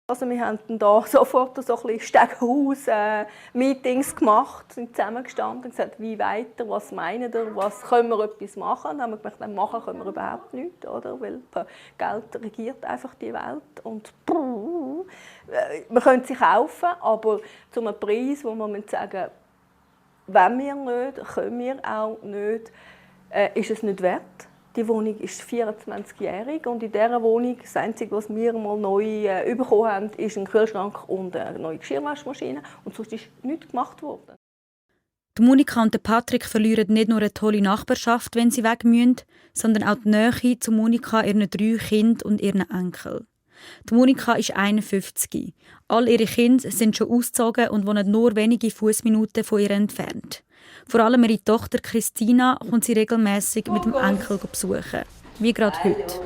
Also wir haben dann da sofort so ein bisschen Steghaus-Meetings gemacht, sind zusammengestanden und gesagt, wie weiter, was meinen ihr, was können wir etwas machen? Dann haben wir gedacht, nein, machen können wir überhaupt nichts, oder? Weil Geld regiert einfach die Welt und man könnte sie kaufen, aber zu einem Preis, wo man sagen muss, wenn wir nicht, können wir auch nicht, ist es nicht wert. Die Wohnung ist 24-jährig und in dieser Wohnung, das Einzige, was wir mal neu bekommen haben, ist ein Kühlschrank und eine neue Geschirrwaschmaschine und sonst ist nichts gemacht worden. Die Monika und der Patrick verlieren nicht nur eine tolle Nachbarschaft, wenn sie weg müssen, sondern auch die Nähe zu Monika, ihren 3 Kindern und ihren Enkeln. Die Monika ist 51. All ihre Kinder sind schon ausgezogen und wohnen nur wenige Fußminuten von ihr entfernt. Vor allem ihre Tochter Christina kommt sie regelmäßig mit dem Enkel besuchen. Wie gerade heute.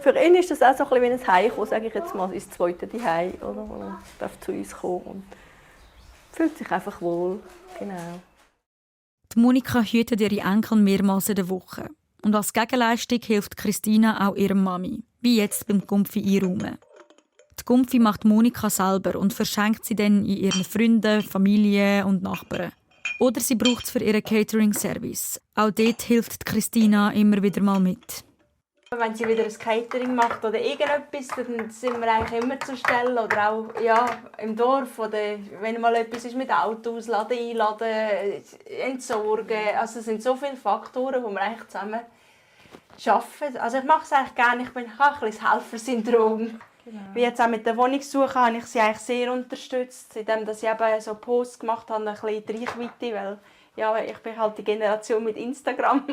Für ihn ist das auch so ein bisschen wie ein Heimkommen, sage ich jetzt mal, ins zweite Zuhause, oder? Er darf zu uns kommen und fühlt sich einfach wohl. Genau. Die Monika hütet ihre Enkel mehrmals in der Woche. Und als Gegenleistung hilft Christina auch ihrer Mami, wie jetzt beim Gumpfi einräumen. Die Gumpfi macht Monika selber und verschenkt sie dann in ihren Freunden, Familie und Nachbarn. Oder sie braucht es für ihren Catering-Service. Auch dort hilft Christina immer wieder mal mit. Wenn sie wieder ein Catering macht oder irgendetwas, dann sind wir eigentlich immer zur Stelle. Oder auch ja, im Dorf, oder wenn mal etwas ist mit Autos, laden, einladen, entsorgen. Also es sind so viele Faktoren, die wir eigentlich zusammen arbeiten. Also ich mache es eigentlich gerne, ich habe ein bisschen das Helfersyndrom. Genau. Wie jetzt auch mit der Wohnungssuche habe ich sie eigentlich sehr unterstützt, indem ich eben so Posts gemacht habe, ein bisschen die Reichweite, weil ja, ich bin halt die Generation mit Instagram.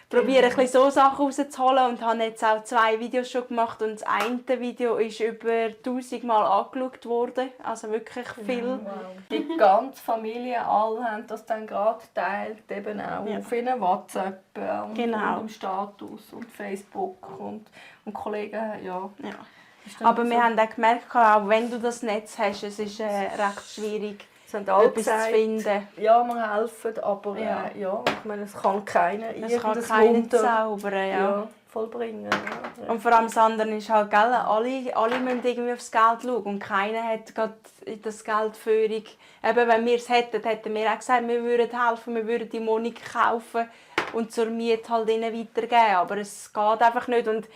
Probiere ein bisschen so Sachen rauszuholen und habe jetzt auch 2 Videos schon gemacht und das eine Video ist über 1000 Mal angeschaut worden, also wirklich viel. Wow. Die ganze Familie, alle haben das dann gerade geteilt, eben auch auf ihren WhatsApp und im Status und Facebook und Kollegen, ja. Aber wir haben auch gemerkt, auch wenn du das Netz hast, es ist recht schwierig, etwas zu finden. Ja, wir helfen, aber ich meine, es kann keiner zaubern. Ja. Vollbringen. Ja. Und vor allem das andere ist halt, gell, alle müssen irgendwie aufs Geld schauen und keiner hat gerade das Geldführung. Eben, wenn wir es hätten wir auch gesagt, wir würden helfen, wir würden die Wohnung kaufen und zur Miete halt ihnen weitergeben. Aber es geht einfach nicht. Und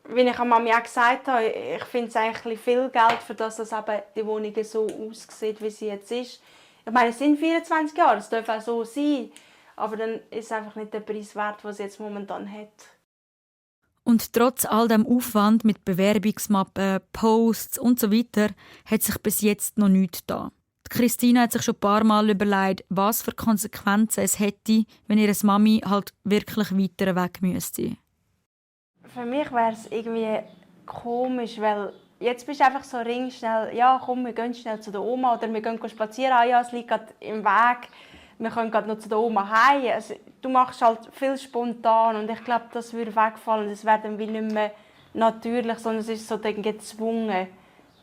wie ich an Mami auch gesagt habe, ich finde es eigentlich viel Geld, für das dass eben die Wohnung so aussieht, wie sie jetzt ist. Ich meine, es sind 24 Jahre, es darf auch so sein. Aber dann ist es einfach nicht der Preis wert, den sie jetzt momentan hat. Und trotz all dem Aufwand mit Bewerbungsmappen, Posts und so weiter hat sich bis jetzt noch nichts getan. Christina hat sich schon ein paar Mal überlegt, was für Konsequenzen es hätte, wenn ihre Mami halt wirklich weiter weg müsste. Für mich wäre es irgendwie komisch, weil jetzt bist du einfach so ringschnell, ja komm, wir gehen schnell zu der Oma oder wir gehen spazieren, ja, es liegt gerade im Weg, wir können gerade noch zu der Oma heim. Also, du machst halt viel spontan und ich glaube, das würde wegfallen. Das wäre dann wie nicht mehr natürlich, sondern es ist so dann gezwungen.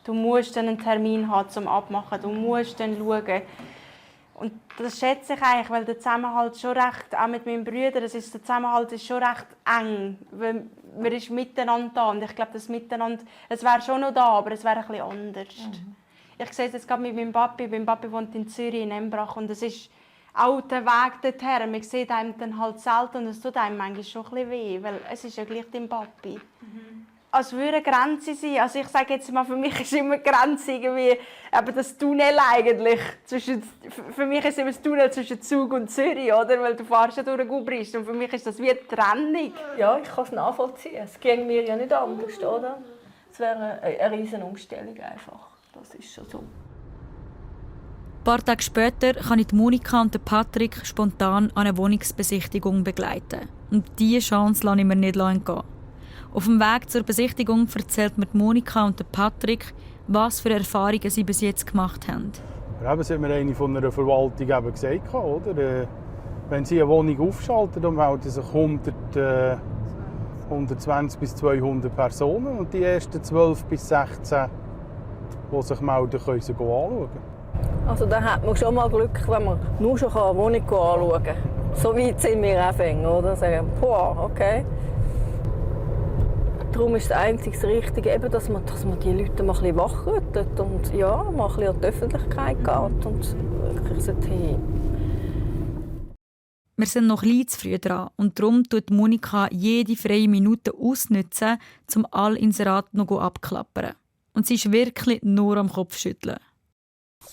Du musst dann einen Termin haben zum Abmachen, du musst dann schauen. Und das schätze ich eigentlich, weil der Zusammenhalt schon recht, auch mit meinen Brüdern, der Zusammenhalt ist schon recht eng. Weil man ist miteinander da und ich glaube, das Miteinander, es wäre schon noch da, aber es wäre ein bisschen anders. Ich sehe es jetzt gerade mit meinem Papi. Mein Papi wohnt in Zürich, in Embrach, und es ist auch der Weg dorthin. Man sieht einem dann halt selten und es tut einem manchmal schon ein bisschen weh, weil es ist ja gleich dein Papi. Es würde eine Grenze sein. Also ich sage jetzt mal, für mich ist immer eine Grenze irgendwie eben das Tunnel eigentlich. Für mich ist immer das Tunnel zwischen Zug und Zürich, oder? Weil du fährst ja durch Gubrist und für mich ist das wie eine Trennung. Ja, ich kann es nachvollziehen. Es ging mir ja nicht anders, oder? Es wäre eine riesen Umstellung einfach. Das ist schon so. Ein paar Tage später kann ich Monika und Patrick spontan an eine Wohnungsbesichtigung begleiten. Und diese Chance lasse ich mir nicht entgehen. Auf dem Weg zur Besichtigung erzählt mir Monika und Patrick, was für Erfahrungen sie bis jetzt gemacht haben. Das hat mir eine von einer Verwaltung eben gesagt, oder? Wenn sie eine Wohnung aufschalten, dann melden sich 120 bis 200 Personen und die ersten 12 bis 16, die sich melden, können sie anschauen. Also da hat man schon mal Glück, wenn man nur schon eine Wohnung anschauen kann. So weit sind wir anfangen, oder? Sagen, boah, okay. Darum ist das einzige Richtige, eben, dass man die Leute mal ein bisschen wachrüttelt und ja, mal ein bisschen an die Öffentlichkeit geht und wirklich sagt, hey. Wir sind noch etwas zu früh dran und darum tut Monika jede freie Minute ausnutzen, um alle Inserate noch abklappern. Und sie ist wirklich nur am Kopfschütteln.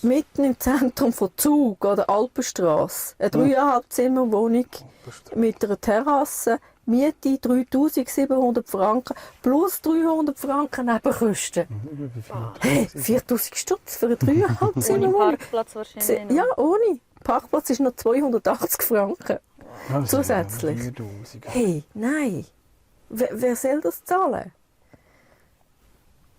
Mitten im Zentrum von Zug oder Alpenstrasse, eine 3,5 Zimmer Wohnung mit einer Terrasse, Miete 3'700 Franken plus 300 Franken Nebenkosten. Hey, 4'000 Stutz für eine 3,5 Zimmer Wohnung. Ohne Parkplatz wahrscheinlich noch. Ja, ohne. Parkplatz ist noch 280 Franken. Zusätzlich. Hey, nein. Wer soll das zahlen?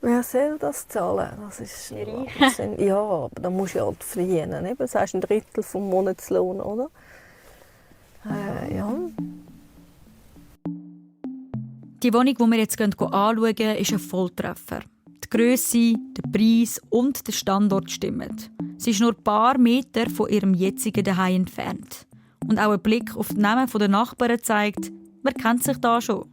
Wer soll das zahlen? Das ist Wahnsinn. Ja, aber da musst du ja halt verdienen. Das heißt 1/3 vom Monatslohn, oder? Ja. Die Wohnung, die wir jetzt anschauen, ist ein Volltreffer. Die Grösse, der Preis und der Standort stimmen. Sie ist nur ein paar Meter von ihrem jetzigen Zuhause entfernt. Und auch ein Blick auf die Namen der Nachbarn zeigt, man kennt sich da schon.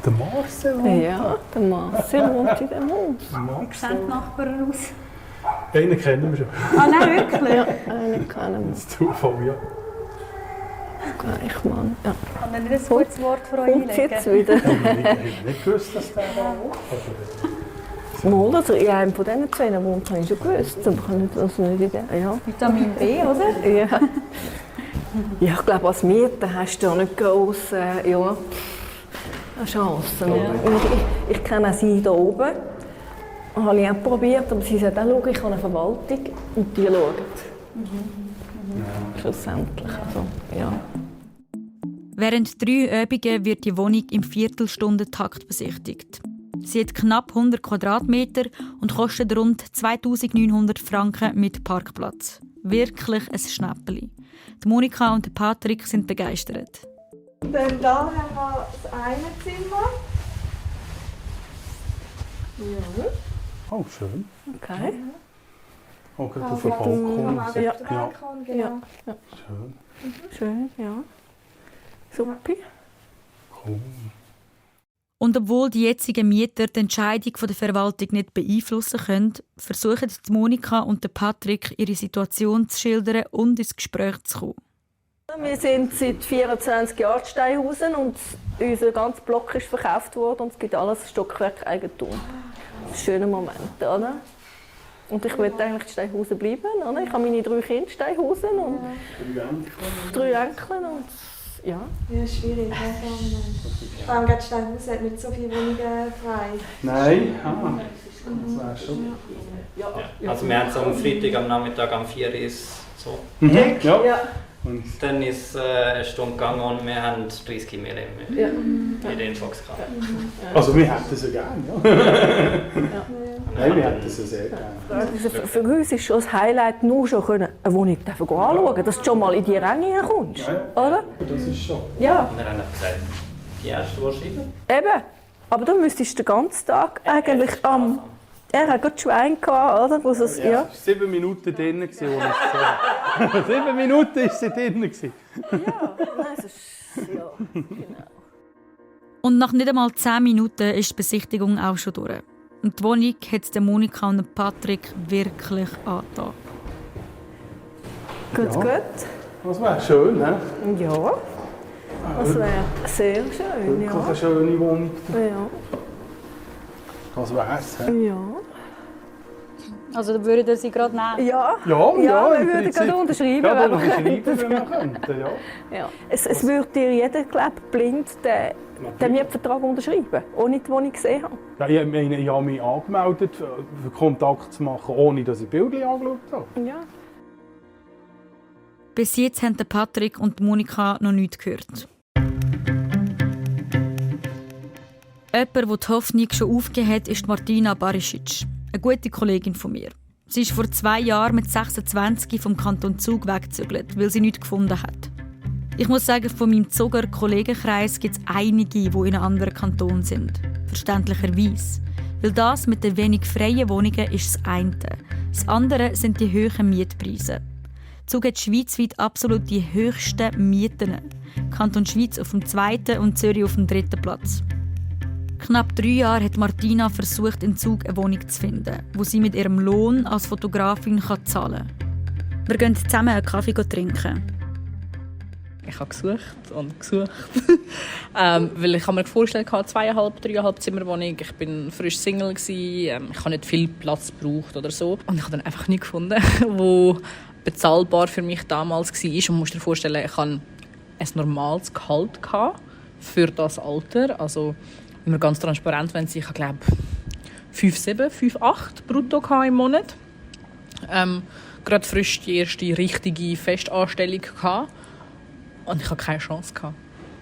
Der Marcel? Ja, der Marcel wohnt in dem Haus. Wie sehen die Nachbarn aus? Einen kennen wir schon. Ah nein, wirklich? Ja, einen kennen wir. Das ist Zufall, ja. Gleich, Mann. Ja. Kann er nicht ein gutes Wort für euch einlegen? Jetzt wieder. Ich habe nicht gewusst, dass der da wohnt. Mal, also in einem von diesen zwei wohnt, habe ich schon gewusst. Aber ich kann also nicht in der, ja. Vitamin B, oder? Ja. Ja, ich glaube, als Mieter hast du ja nicht grosse Chancen. Ja. Ich kenne auch sie hier oben. Das habe ich auch probiert, aber sie sagt, schau, ich habe eine Verwaltung und die schauen. Schlussendlich. Also, ja. Während 3 Übungen wird die Wohnung im Viertelstundentakt besichtigt. Sie hat knapp 100 Quadratmeter und kostet rund 2'900 Franken mit Parkplatz. Wirklich ein Schnäppchen. Die Monika und Patrick sind begeistert. Dann da haben wir das eine Zimmer. Ja. Oh, schön. Okay. Oh, gerade auf dem Balkon. Ja. Genau. Ja. Schön. Schön, ja. Super. Cool. Und obwohl die jetzigen Mieter die Entscheidung der Verwaltung nicht beeinflussen können, versuchen Monika und Patrick, ihre Situation zu schildern und ins Gespräch zu kommen. Wir sind seit 24 Jahren in Steinhausen und unser ganzer Block ist verkauft worden und es gibt alles Stockwerkeigentum. Das ist ein schöner Moment, oder? Und ich möchte eigentlich in Steinhausen bleiben, oder? Ich habe meine 3 Kinder in Steinhausen und 3 Enkel und ja. Ja, schwierig. Vor allem Steinhausen hat nicht so viele Wohnungen frei. Nein, das wäre schon. Ja. Also wir haben es am Freitag am Nachmittag am 4 Uhr so. Ja. Und dann ist es eine Stunde gegangen und wir haben 30 mehr in den Infox gehabt. Also wir hätten es ja gerne, ja. Nein, wir hätten es ja sehr gerne. Für uns ist schon das Highlight, nur schon eine Wohnung anschauen, dass du schon mal in die Ränge kommst, oder? Das ist schon. Ja. Und wir haben gesagt, die erste Woche schreiben. Eben, aber du müsstest den ganzen Tag eigentlich am... Er hat gerade Schwein gehabt, oder? Wo es, ja. 7 Minuten drin, als ich es gesehen habe. 7 Minuten war sie drin. Ja, nein, es ist... Ja, genau. Und nach nicht einmal 10 Minuten ist die Besichtigung auch schon durch. Und die Wohnung hat Monika und Patrick wirklich angetan. Gut. Das wäre schön, ne? Ja, das wäre sehr schön, Wirklich ja. eine schöne Wohnung. Ja. Das wäre es. Ja. Also da würdet ihr sie gerade nehmen? Ja, ja, wir würden gerade unterschreiben, ja, wenn wenn wir könnten. Ja. Es würde dir jeder, glaube ich, blind den Mietvertrag unterschreiben, ohne die Wohnung gesehen haben. Ja, ich habe mich angemeldet, für Kontakt zu machen, ohne dass ich Bilder angeschaut habe. Ja. Bis jetzt haben Patrick und Monika noch nichts gehört. Jemand, der die Hoffnung schon aufgegeben hat, ist Martina Barisic, eine gute Kollegin von mir. Sie ist vor 2 Jahren mit 26 vom Kanton Zug weggezügelt, weil sie nichts gefunden hat. Ich muss sagen, von meinem Zuger Kollegenkreis gibt es einige, die in einem anderen Kanton sind. Verständlicherweise. Weil das mit den wenig freien Wohnungen ist das eine. Das andere sind die hohen Mietpreise. Zug hat schweizweit absolut die höchsten Mieten. Kanton Schweiz auf dem 2. und Zürich auf dem 3. Platz. Knapp 3 Jahre hat Martina versucht, in Zug eine Wohnung zu finden, wo sie mit ihrem Lohn als Fotografin zahlen kann. Wir gehen zusammen einen Kaffee trinken. Ich habe gesucht und gesucht. Weil ich habe mir vorgestellt, 2,5, 3,5 Zimmerwohnung. Ich bin frisch Single gewesen. Ich habe nicht viel Platz gebraucht oder so. Und ich habe dann einfach nichts gefunden, wo bezahlbar für mich damals war. Und man muss dir vorstellen, ich hatte ein normales Gehalt für das Alter. Also, wenn wir ganz transparent sind, ich glaube 5,7, 5,8 brutto im Monat. Gerade frisch die erste richtige Festanstellung gehabt. Und ich hatte keine Chance.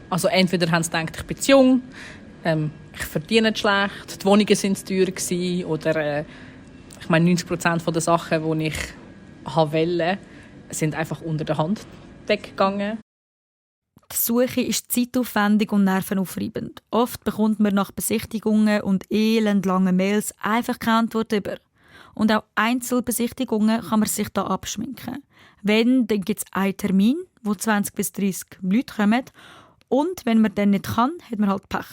Also entweder haben sie gedacht, ich bin zu jung, ich verdiene nicht schlecht, die Wohnungen waren zu teuer oder ich meine 90% der Sachen, die ich wollte, sind einfach unter der Hand weggegangen. Die Suche ist zeitaufwendig und nervenaufreibend. Oft bekommt man nach Besichtigungen und elendlangen Mails einfach keine Antwort über. Und auch Einzelbesichtigungen kann man sich da abschminken. Wenn, dann gibt es einen Termin, wo 20 bis 30 Leute kommen. Und wenn man dann nicht kann, hat man halt Pech.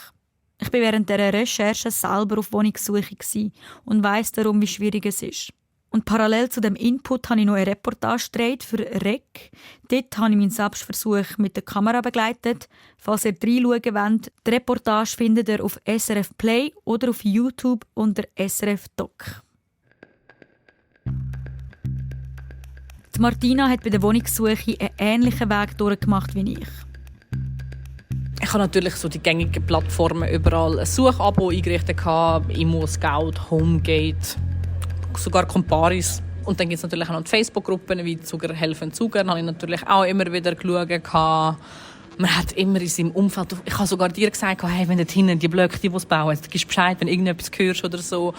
Ich war während dieser Recherche selber auf Wohnungssuche und weiss darum, wie schwierig es ist. Und parallel zu dem Input habe ich noch eine Reportage gedreht für REC. Dort habe ich meinen Selbstversuch mit der Kamera begleitet. Falls ihr reinschauen wollt, die Reportage findet ihr auf SRF Play oder auf YouTube unter SRF Doc. Die Martina hat bei der Wohnungssuche einen ähnlichen Weg durchgemacht wie ich. Ich habe natürlich so die gängigen Plattformen überall ein Suchabo eingerichtet, Immo, Scout, Homegate, sogar Comparis. Und dann gibt es natürlich auch noch die Facebook-Gruppen wie Zuger helfen Zuger. Da habe ich natürlich auch immer wieder geschaut. Man hat immer in seinem Umfeld... Ich habe sogar dir gesagt, hey, wenn dort hinten die Blöcke, die es bauen, gibst du Bescheid, wenn irgendetwas hörst oder so.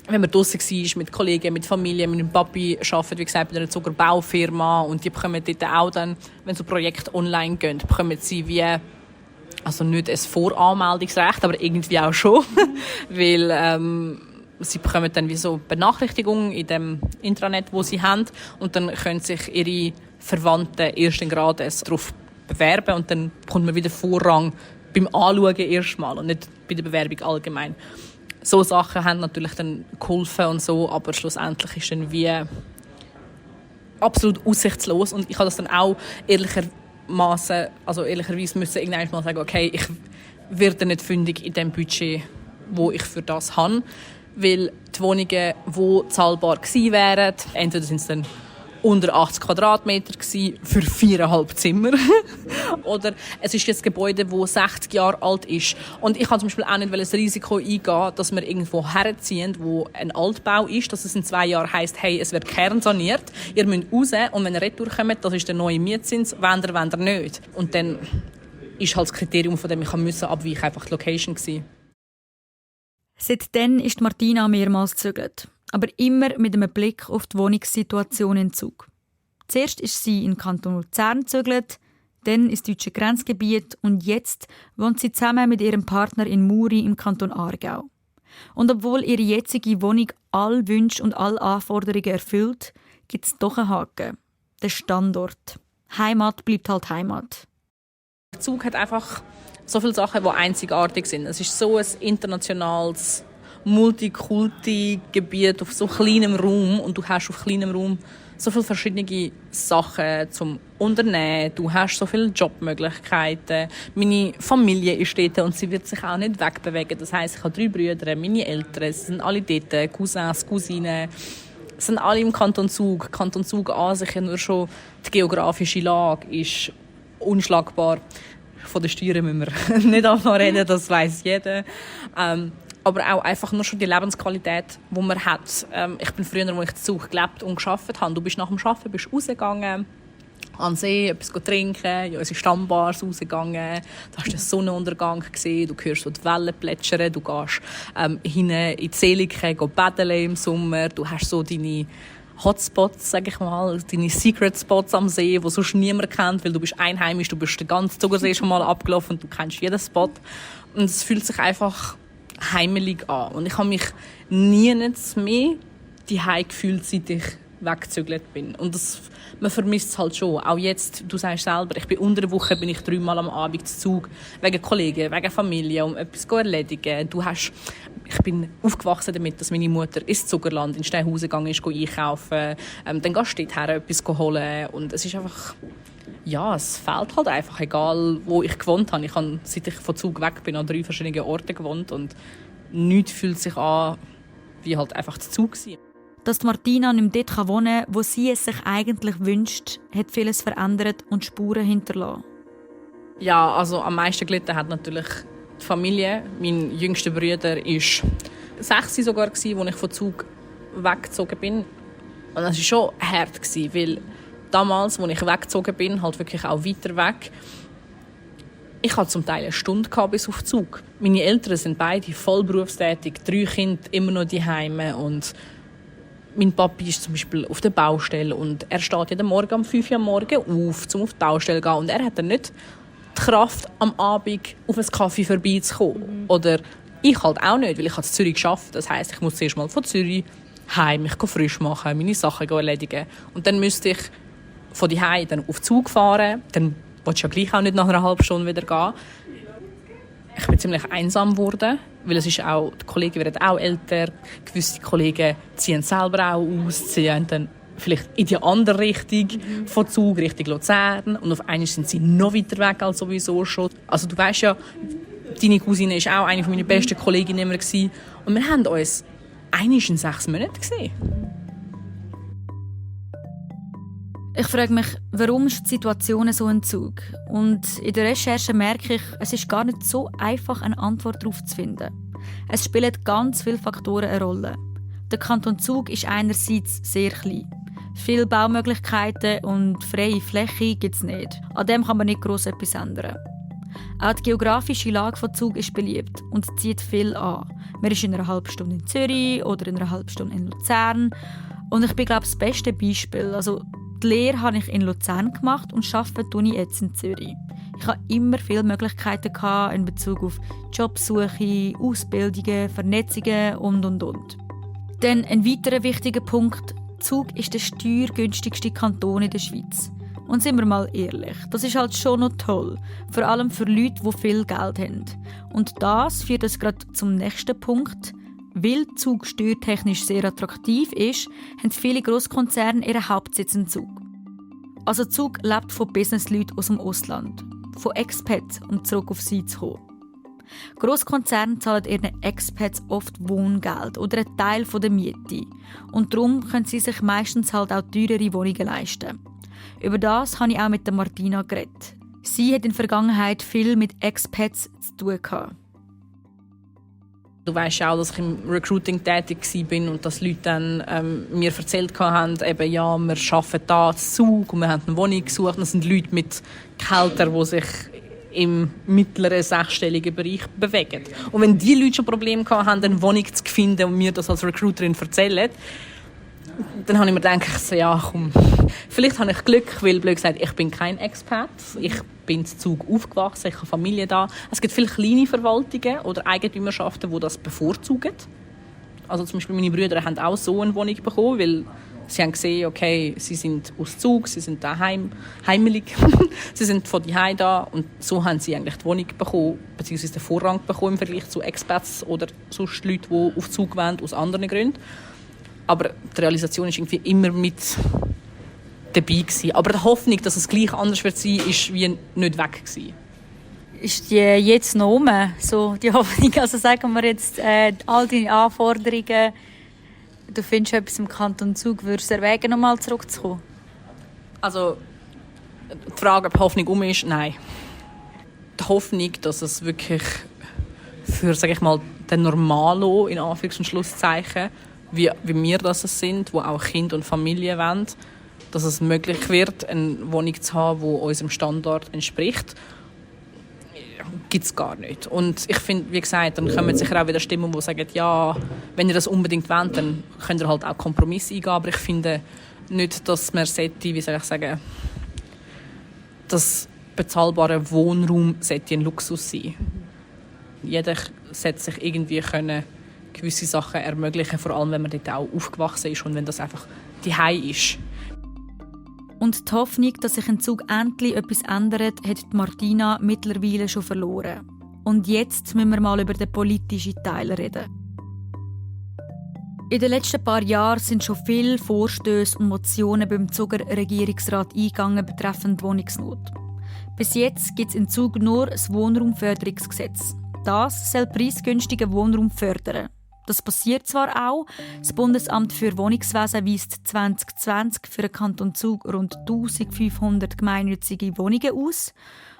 Wenn man draussen war, mit Kollegen, mit Familie, mit dem Papi arbeitet, wie gesagt, bei einer Zuckerbaufirma. Und die bekommen dort auch dann, wenn so Projekte online gehen, bekommen sie wie Also nicht ein Voranmeldungsrecht, aber irgendwie auch schon. Weil sie bekommen dann wie so Benachrichtigungen in dem Intranet, wo sie haben. Und dann können sich ihre Verwandten ersten Grades darauf bewerben. Und dann bekommt man wieder Vorrang beim Anschauen erstmal und nicht bei der Bewerbung allgemein. So Sachen haben natürlich dann geholfen und so, aber schlussendlich ist dann wie absolut aussichtslos. Und ich habe das dann auch ehrlicherweise müssen irgendwann mal sagen, okay, ich werde nicht fündig in dem Budget, wo ich für das habe. Weil die Wohnungen, die zahlbar gewesen wären, entweder sind es dann unter 80 Quadratmeter gewesen, für 4,5 Zimmer. Oder es ist jetzt ein Gebäude, das 60 Jahre alt ist. Und ich kann zum Beispiel auch nicht das Risiko eingehen, dass wir irgendwo herziehen, wo ein Altbau ist, dass es in 2 Jahren heisst, hey, es wird kernsaniert, ihr müsst raus und wenn ihr retour kommt, das ist der neue Mietzins, wenn ihr nicht. Und dann ist halt das Kriterium, von dem ich abweichen musste, einfach die Location gewesen. Seitdem ist Martina mehrmals gezögert, aber immer mit einem Blick auf die Wohnungssituation in Zug. Zuerst ist sie in den Kanton Luzern gezögert, dann ins deutsche Grenzgebiet und jetzt wohnt sie zusammen mit ihrem Partner in Muri im Kanton Aargau. Und obwohl ihre jetzige Wohnung alle Wünsche und alle Anforderungen erfüllt, gibt es doch einen Haken. Der Standort. Heimat bleibt halt Heimat. Zug hat einfach so viele Sachen, die einzigartig sind. Es ist so ein internationales Multikulti-Gebiet auf so kleinem Raum und du hast auf kleinem Raum so viele verschiedene Sachen zum Unternehmen. Du hast so viele Jobmöglichkeiten. Meine Familie ist dort und sie wird sich auch nicht wegbewegen. Das heisst, ich habe 3 Brüder, meine Eltern, sie sind alle dort, Cousins, Cousinen. Sie sind alle im Kanton Zug. Kanton Zug an sich, nur schon die geografische Lage ist unschlagbar. Von den Steuern müssen wir nicht anfangen reden, das weiss jeder. Aber auch einfach nur schon die Lebensqualität, die man hat. Ich bin früher, als ich in Zug gelebt und gearbeitet habe, du bist nach dem Arbeiten rausgegangen, an den See, etwas trinken, in unsere Stammbars rausgegangen. Da hast du den Sonnenuntergang gesehen, du hörst so die Wellen plätschern, du gehst hinten in die Seelike baden im Sommer, du hast so deine Hotspots, sage ich mal, deine Secret Spots am See, die sonst niemand kennt, weil du bist einheimisch, du bist den ganzen Zugersee schon mal abgelaufen und du kennst jeden Spot. Und es fühlt sich einfach heimelig an. Und ich habe mich nie mehr daheim gefühlt, seit ich weggezügelt bin. Und man vermisst es halt schon. Auch jetzt, du sagst selber, unter der Woche bin ich 3 Mal am Abend zu Zug, wegen Kollegen, wegen Familie, um etwas zu erledigen. Ich bin aufgewachsen damit, dass meine Mutter ins Zugerland in Steinhausen gegangen ist, einkaufen. Dann gehst du dorthin, etwas holen. Und es ist einfach, ja, es fehlt halt einfach, egal wo ich gewohnt habe. Ich habe, seit ich von Zug weg bin, an 3 verschiedenen Orten gewohnt und nichts fühlt sich an, wie halt einfach zu Zug sein. Dass Martina nicht mehr dort wohnen kann, wo sie es sich eigentlich wünscht, hat vieles verändert und Spuren hinterlassen. Ja, also am meisten gelitten hat natürlich die Familie. Mein jüngster Bruder war 6 sogar, als ich von Zug weggezogen bin. Und das war schon hart, weil damals, als ich weggezogen bin, halt wirklich auch weiter weg, ich hatte zum Teil 1 Stunde bis auf Zug. Meine Eltern sind beide voll berufstätig, 3 Kinder immer noch daheim und mein Papi ist zum Beispiel auf der Baustelle und er steht jeden Morgen um 5 Uhr am Morgen auf, um auf die Baustelle zu gehen. Und er hat dann nicht die Kraft, am Abend auf einen Kaffee vorbeizukommen. Oder ich halt auch nicht, weil ich in Zürich gearbeitet. Das heisst, ich muss zuerst mal von Zürich heim mich frisch machen, meine Sachen erledigen. Und dann müsste ich von daheim dann auf Zug fahren. Dann willst du ja gleich auch nicht nach einer halben Stunde wieder gehen. Ich bin ziemlich einsam geworden, weil es ist auch, die Kollegen werden auch älter. Gewisse Kollegen ziehen selber auch aus, ziehen dann vielleicht in die andere Richtung von Zug, Richtung Luzern. Und auf einmal sind sie noch weiter weg als sowieso schon. Also du weißt ja, deine Cousine war auch eine meiner besten Kolleginnen immer gewesen. Und wir haben uns einmal in 6 Monaten gesehen. Ich frage mich, warum ist die Situation so ein Zug? Und in der Recherche merke ich, es ist gar nicht so einfach, eine Antwort darauf zu finden. Es spielen ganz viele Faktoren eine Rolle. Der Kanton Zug ist einerseits sehr klein. Viele Baumöglichkeiten und freie Fläche gibt es nicht. An dem kann man nicht gross etwas ändern. Auch die geografische Lage von Zug ist beliebt und zieht viel an. Man ist in einer halben Stunde in Zürich oder in einer halben Stunde in Luzern. Und ich bin, glaube ich, das beste Beispiel. Also, die Lehre habe ich in Luzern gemacht und arbeite jetzt in Zürich. Ich hatte immer viele Möglichkeiten in Bezug auf Jobsuche, Ausbildungen, Vernetzungen und. Dann ein weiterer wichtiger Punkt. Zug ist der steuergünstigste Kanton in der Schweiz. Und sind wir mal ehrlich, das ist halt schon noch toll. Vor allem für Leute, die viel Geld haben. Und das führt uns gerade zum nächsten Punkt. Weil Zug steuertechnisch sehr attraktiv ist, haben viele Grosskonzerne ihren Hauptsitz in Zug. Also Zug lebt von Businessleuten aus dem Ausland, von Expats, um zurück auf sie zu kommen. Grosskonzerne zahlen ihren Expats oft Wohngeld oder einen Teil der Miete. Und darum können sie sich meistens halt auch teurere Wohnungen leisten. Über das habe ich auch mit der Martina geredet. Sie hat in der Vergangenheit viel mit Expats zu tun gehabt. Du weisst auch, dass ich im Recruiting tätig war und dass Leute dann mir erzählt haben, eben, ja, wir arbeiten hier zu Zug und wir haben eine Wohnung gesucht. Und das sind Leute mit Gehältern, die sich im mittleren sechsstelligen Bereich bewegen. Und wenn die Leute schon Probleme hatten, eine Wohnung zu finden und mir das als Recruiterin erzählen, dann habe ich mir gedacht, ja, komm, vielleicht habe ich Glück, weil, blöd gesagt, ich bin kein Expat. Ich bin in Zug aufgewachsen, ich habe Familie da. Es gibt viele kleine Verwaltungen oder Eigentümerschaften, die das bevorzugen. Also zum Beispiel meine Brüder haben auch so eine Wohnung bekommen, weil sie haben gesehen, okay, sie sind aus Zug, sie sind daheim, heimelig, sie sind von daheim da und so haben sie eigentlich die Wohnung bekommen, beziehungsweise den Vorrang bekommen im Vergleich zu Expats oder sonst Leuten, die auf Zug wollen, aus anderen Gründen. Aber die Realisation ist irgendwie immer mit dabei gewesen. Aber die Hoffnung, dass es gleich anders wird sein, ist wie nicht weg gewesen. Ist die jetzt noch um, so die Hoffnung? Also sagen wir jetzt, all deine Anforderungen, du findest etwas im Kanton Zug, würdest du erwägen, nochmal zurückzukommen? Also, die Frage, ob die Hoffnung um ist, nein. Die Hoffnung, dass es wirklich für, sage ich mal, den Normalo, in Anführungs- und Schlusszeichen, wie wir das sind, die auch Kinder und Familie wollen, dass es möglich wird, eine Wohnung zu haben, die unserem Standard entspricht, gibt es gar nicht. Und ich finde, wie gesagt, dann kommen sicher auch wieder Stimmen, die sagen, ja, wenn ihr das unbedingt wollt, dann könnt ihr halt auch Kompromisse eingehen. Aber ich finde nicht, dass man sollte, wie soll ich sagen, das bezahlbare Wohnraum sollte ein Luxus sein. Jeder sollte sich irgendwie können gewisse Sachen ermöglichen, vor allem wenn man dort auch aufgewachsen ist und wenn das einfach die Hause ist. Und die Hoffnung, dass sich in Zug endlich etwas ändert, hat Martina mittlerweile schon verloren. Und jetzt müssen wir mal über den politischen Teil reden. In den letzten paar Jahren sind schon viele Vorstöße und Motionen beim Zuger Regierungsrat eingegangen betreffend Wohnungsnot. Bis jetzt gibt es in Zug nur das Wohnraumförderungsgesetz. Das soll preisgünstigen Wohnraum fördern. Das passiert zwar auch. Das Bundesamt für Wohnungswesen weist 2020 für den Kanton Zug rund 1500 gemeinnützige Wohnungen aus.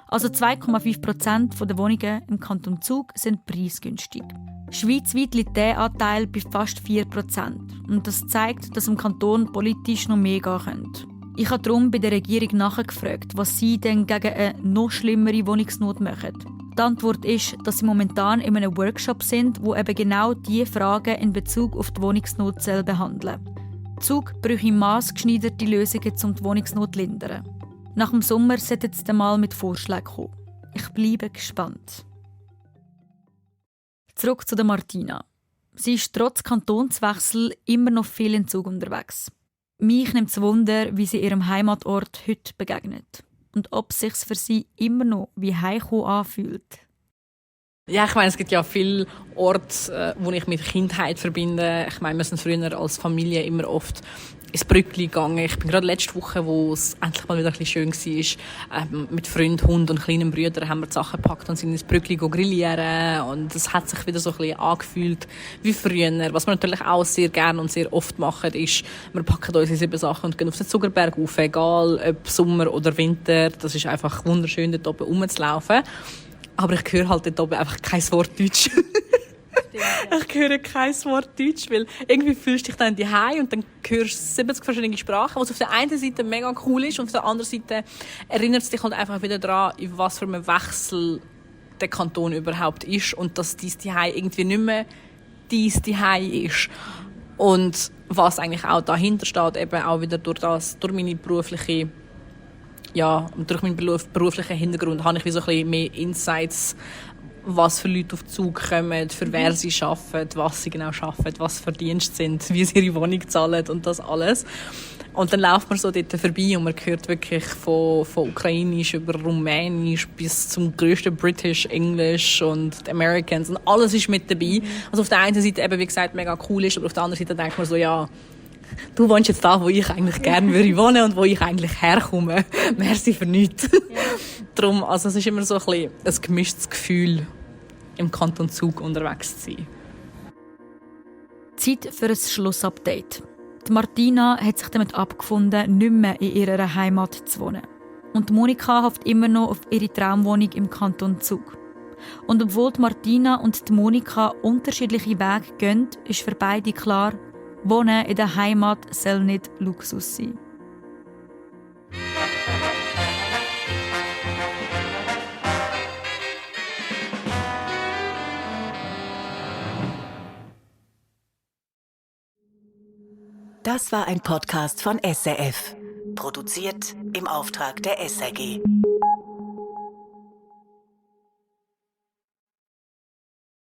Also 2,5% der Wohnungen im Kanton Zug sind preisgünstig. Schweizweit liegt dieser Anteil bei fast 4%. Und das zeigt, dass im Kanton politisch noch mehr gehen könnte. Ich habe darum bei der Regierung nachgefragt, was sie denn gegen eine noch schlimmere Wohnungsnot machen. Die Antwort ist, dass sie momentan in einem Workshop sind, wo eben genau diese Fragen in Bezug auf die Wohnungsnot behandeln. Zug bräuchte maßgeschneiderte Lösungen, um die Wohnungsnot zu lindern. Nach dem Sommer sollte es dann mal mit Vorschlägen kommen. Ich bleibe gespannt. Zurück zu der Martina. Sie ist trotz Kantonswechsel immer noch viel in Zug unterwegs. Mich nimmt es Wunder, wie sie ihrem Heimatort heute begegnet. Und ob es sich für sie immer noch wie Heimkommen anfühlt. Ja, ich meine, es gibt ja viele Orte, wo ich mit Kindheit verbinde. Ich meine, wir sind früher als Familie immer oft ins Brückli gegangen. Ich bin gerade letzte Woche, wo es endlich mal wieder ein bisschen schön war, mit Freunden, Hund und kleinen Brüdern haben wir die Sachen gepackt und sind ins Brückli grillieren. Und es hat sich wieder so ein bisschen angefühlt wie früher. Was wir natürlich auch sehr gerne und sehr oft machen, ist, wir packen unsere 7 Sachen und gehen auf den Zuckerberg rauf, egal ob Sommer oder Winter. Das ist einfach wunderschön, dort oben rumzulaufen. Aber ich höre halt dort oben einfach kein Wort Deutsch. Ich höre kein Wort Deutsch, weil irgendwie fühlst du dich dann daheim und dann hörst du 70 verschiedene Sprachen, was auf der einen Seite mega cool ist und auf der anderen Seite erinnert es dich halt einfach wieder daran, in was für einem Wechsel der Kanton überhaupt ist und dass dein Zuhause irgendwie nicht mehr dein Zuhause ist. Und was eigentlich auch dahinter steht, eben auch wieder durch meine berufliche durch meinen beruflichen Hintergrund habe ich wie so ein bisschen mehr Insights, was für Leute auf den Zug kommen, für wer sie arbeiten, was sie genau arbeiten, was für Dienste sind, wie sie ihre Wohnung zahlen und das alles. Und dann läuft man so dort vorbei und man hört wirklich von Ukrainisch über Rumänisch bis zum grössten British, English und Americans und alles ist mit dabei. Also auf der einen Seite eben, wie gesagt, mega cool ist, aber auf der anderen Seite denkt man so, ja, du wohnst jetzt da, wo ich eigentlich gerne würde wohnen und wo ich eigentlich herkomme. Merci für nichts. Darum, also es ist immer so ein bisschen ein gemischtes Gefühl, im Kanton Zug unterwegs zu sein. Zeit für ein Schlussupdate. Die Martina hat sich damit abgefunden, nicht mehr in ihrer Heimat zu wohnen. Und Monika hofft immer noch auf ihre Traumwohnung im Kanton Zug. Und obwohl die Martina und die Monika unterschiedliche Wege gehen, ist für beide klar, Wohnen in der Heimat soll nicht Luxus sein. Das war ein Podcast von SRF, produziert im Auftrag der SRG.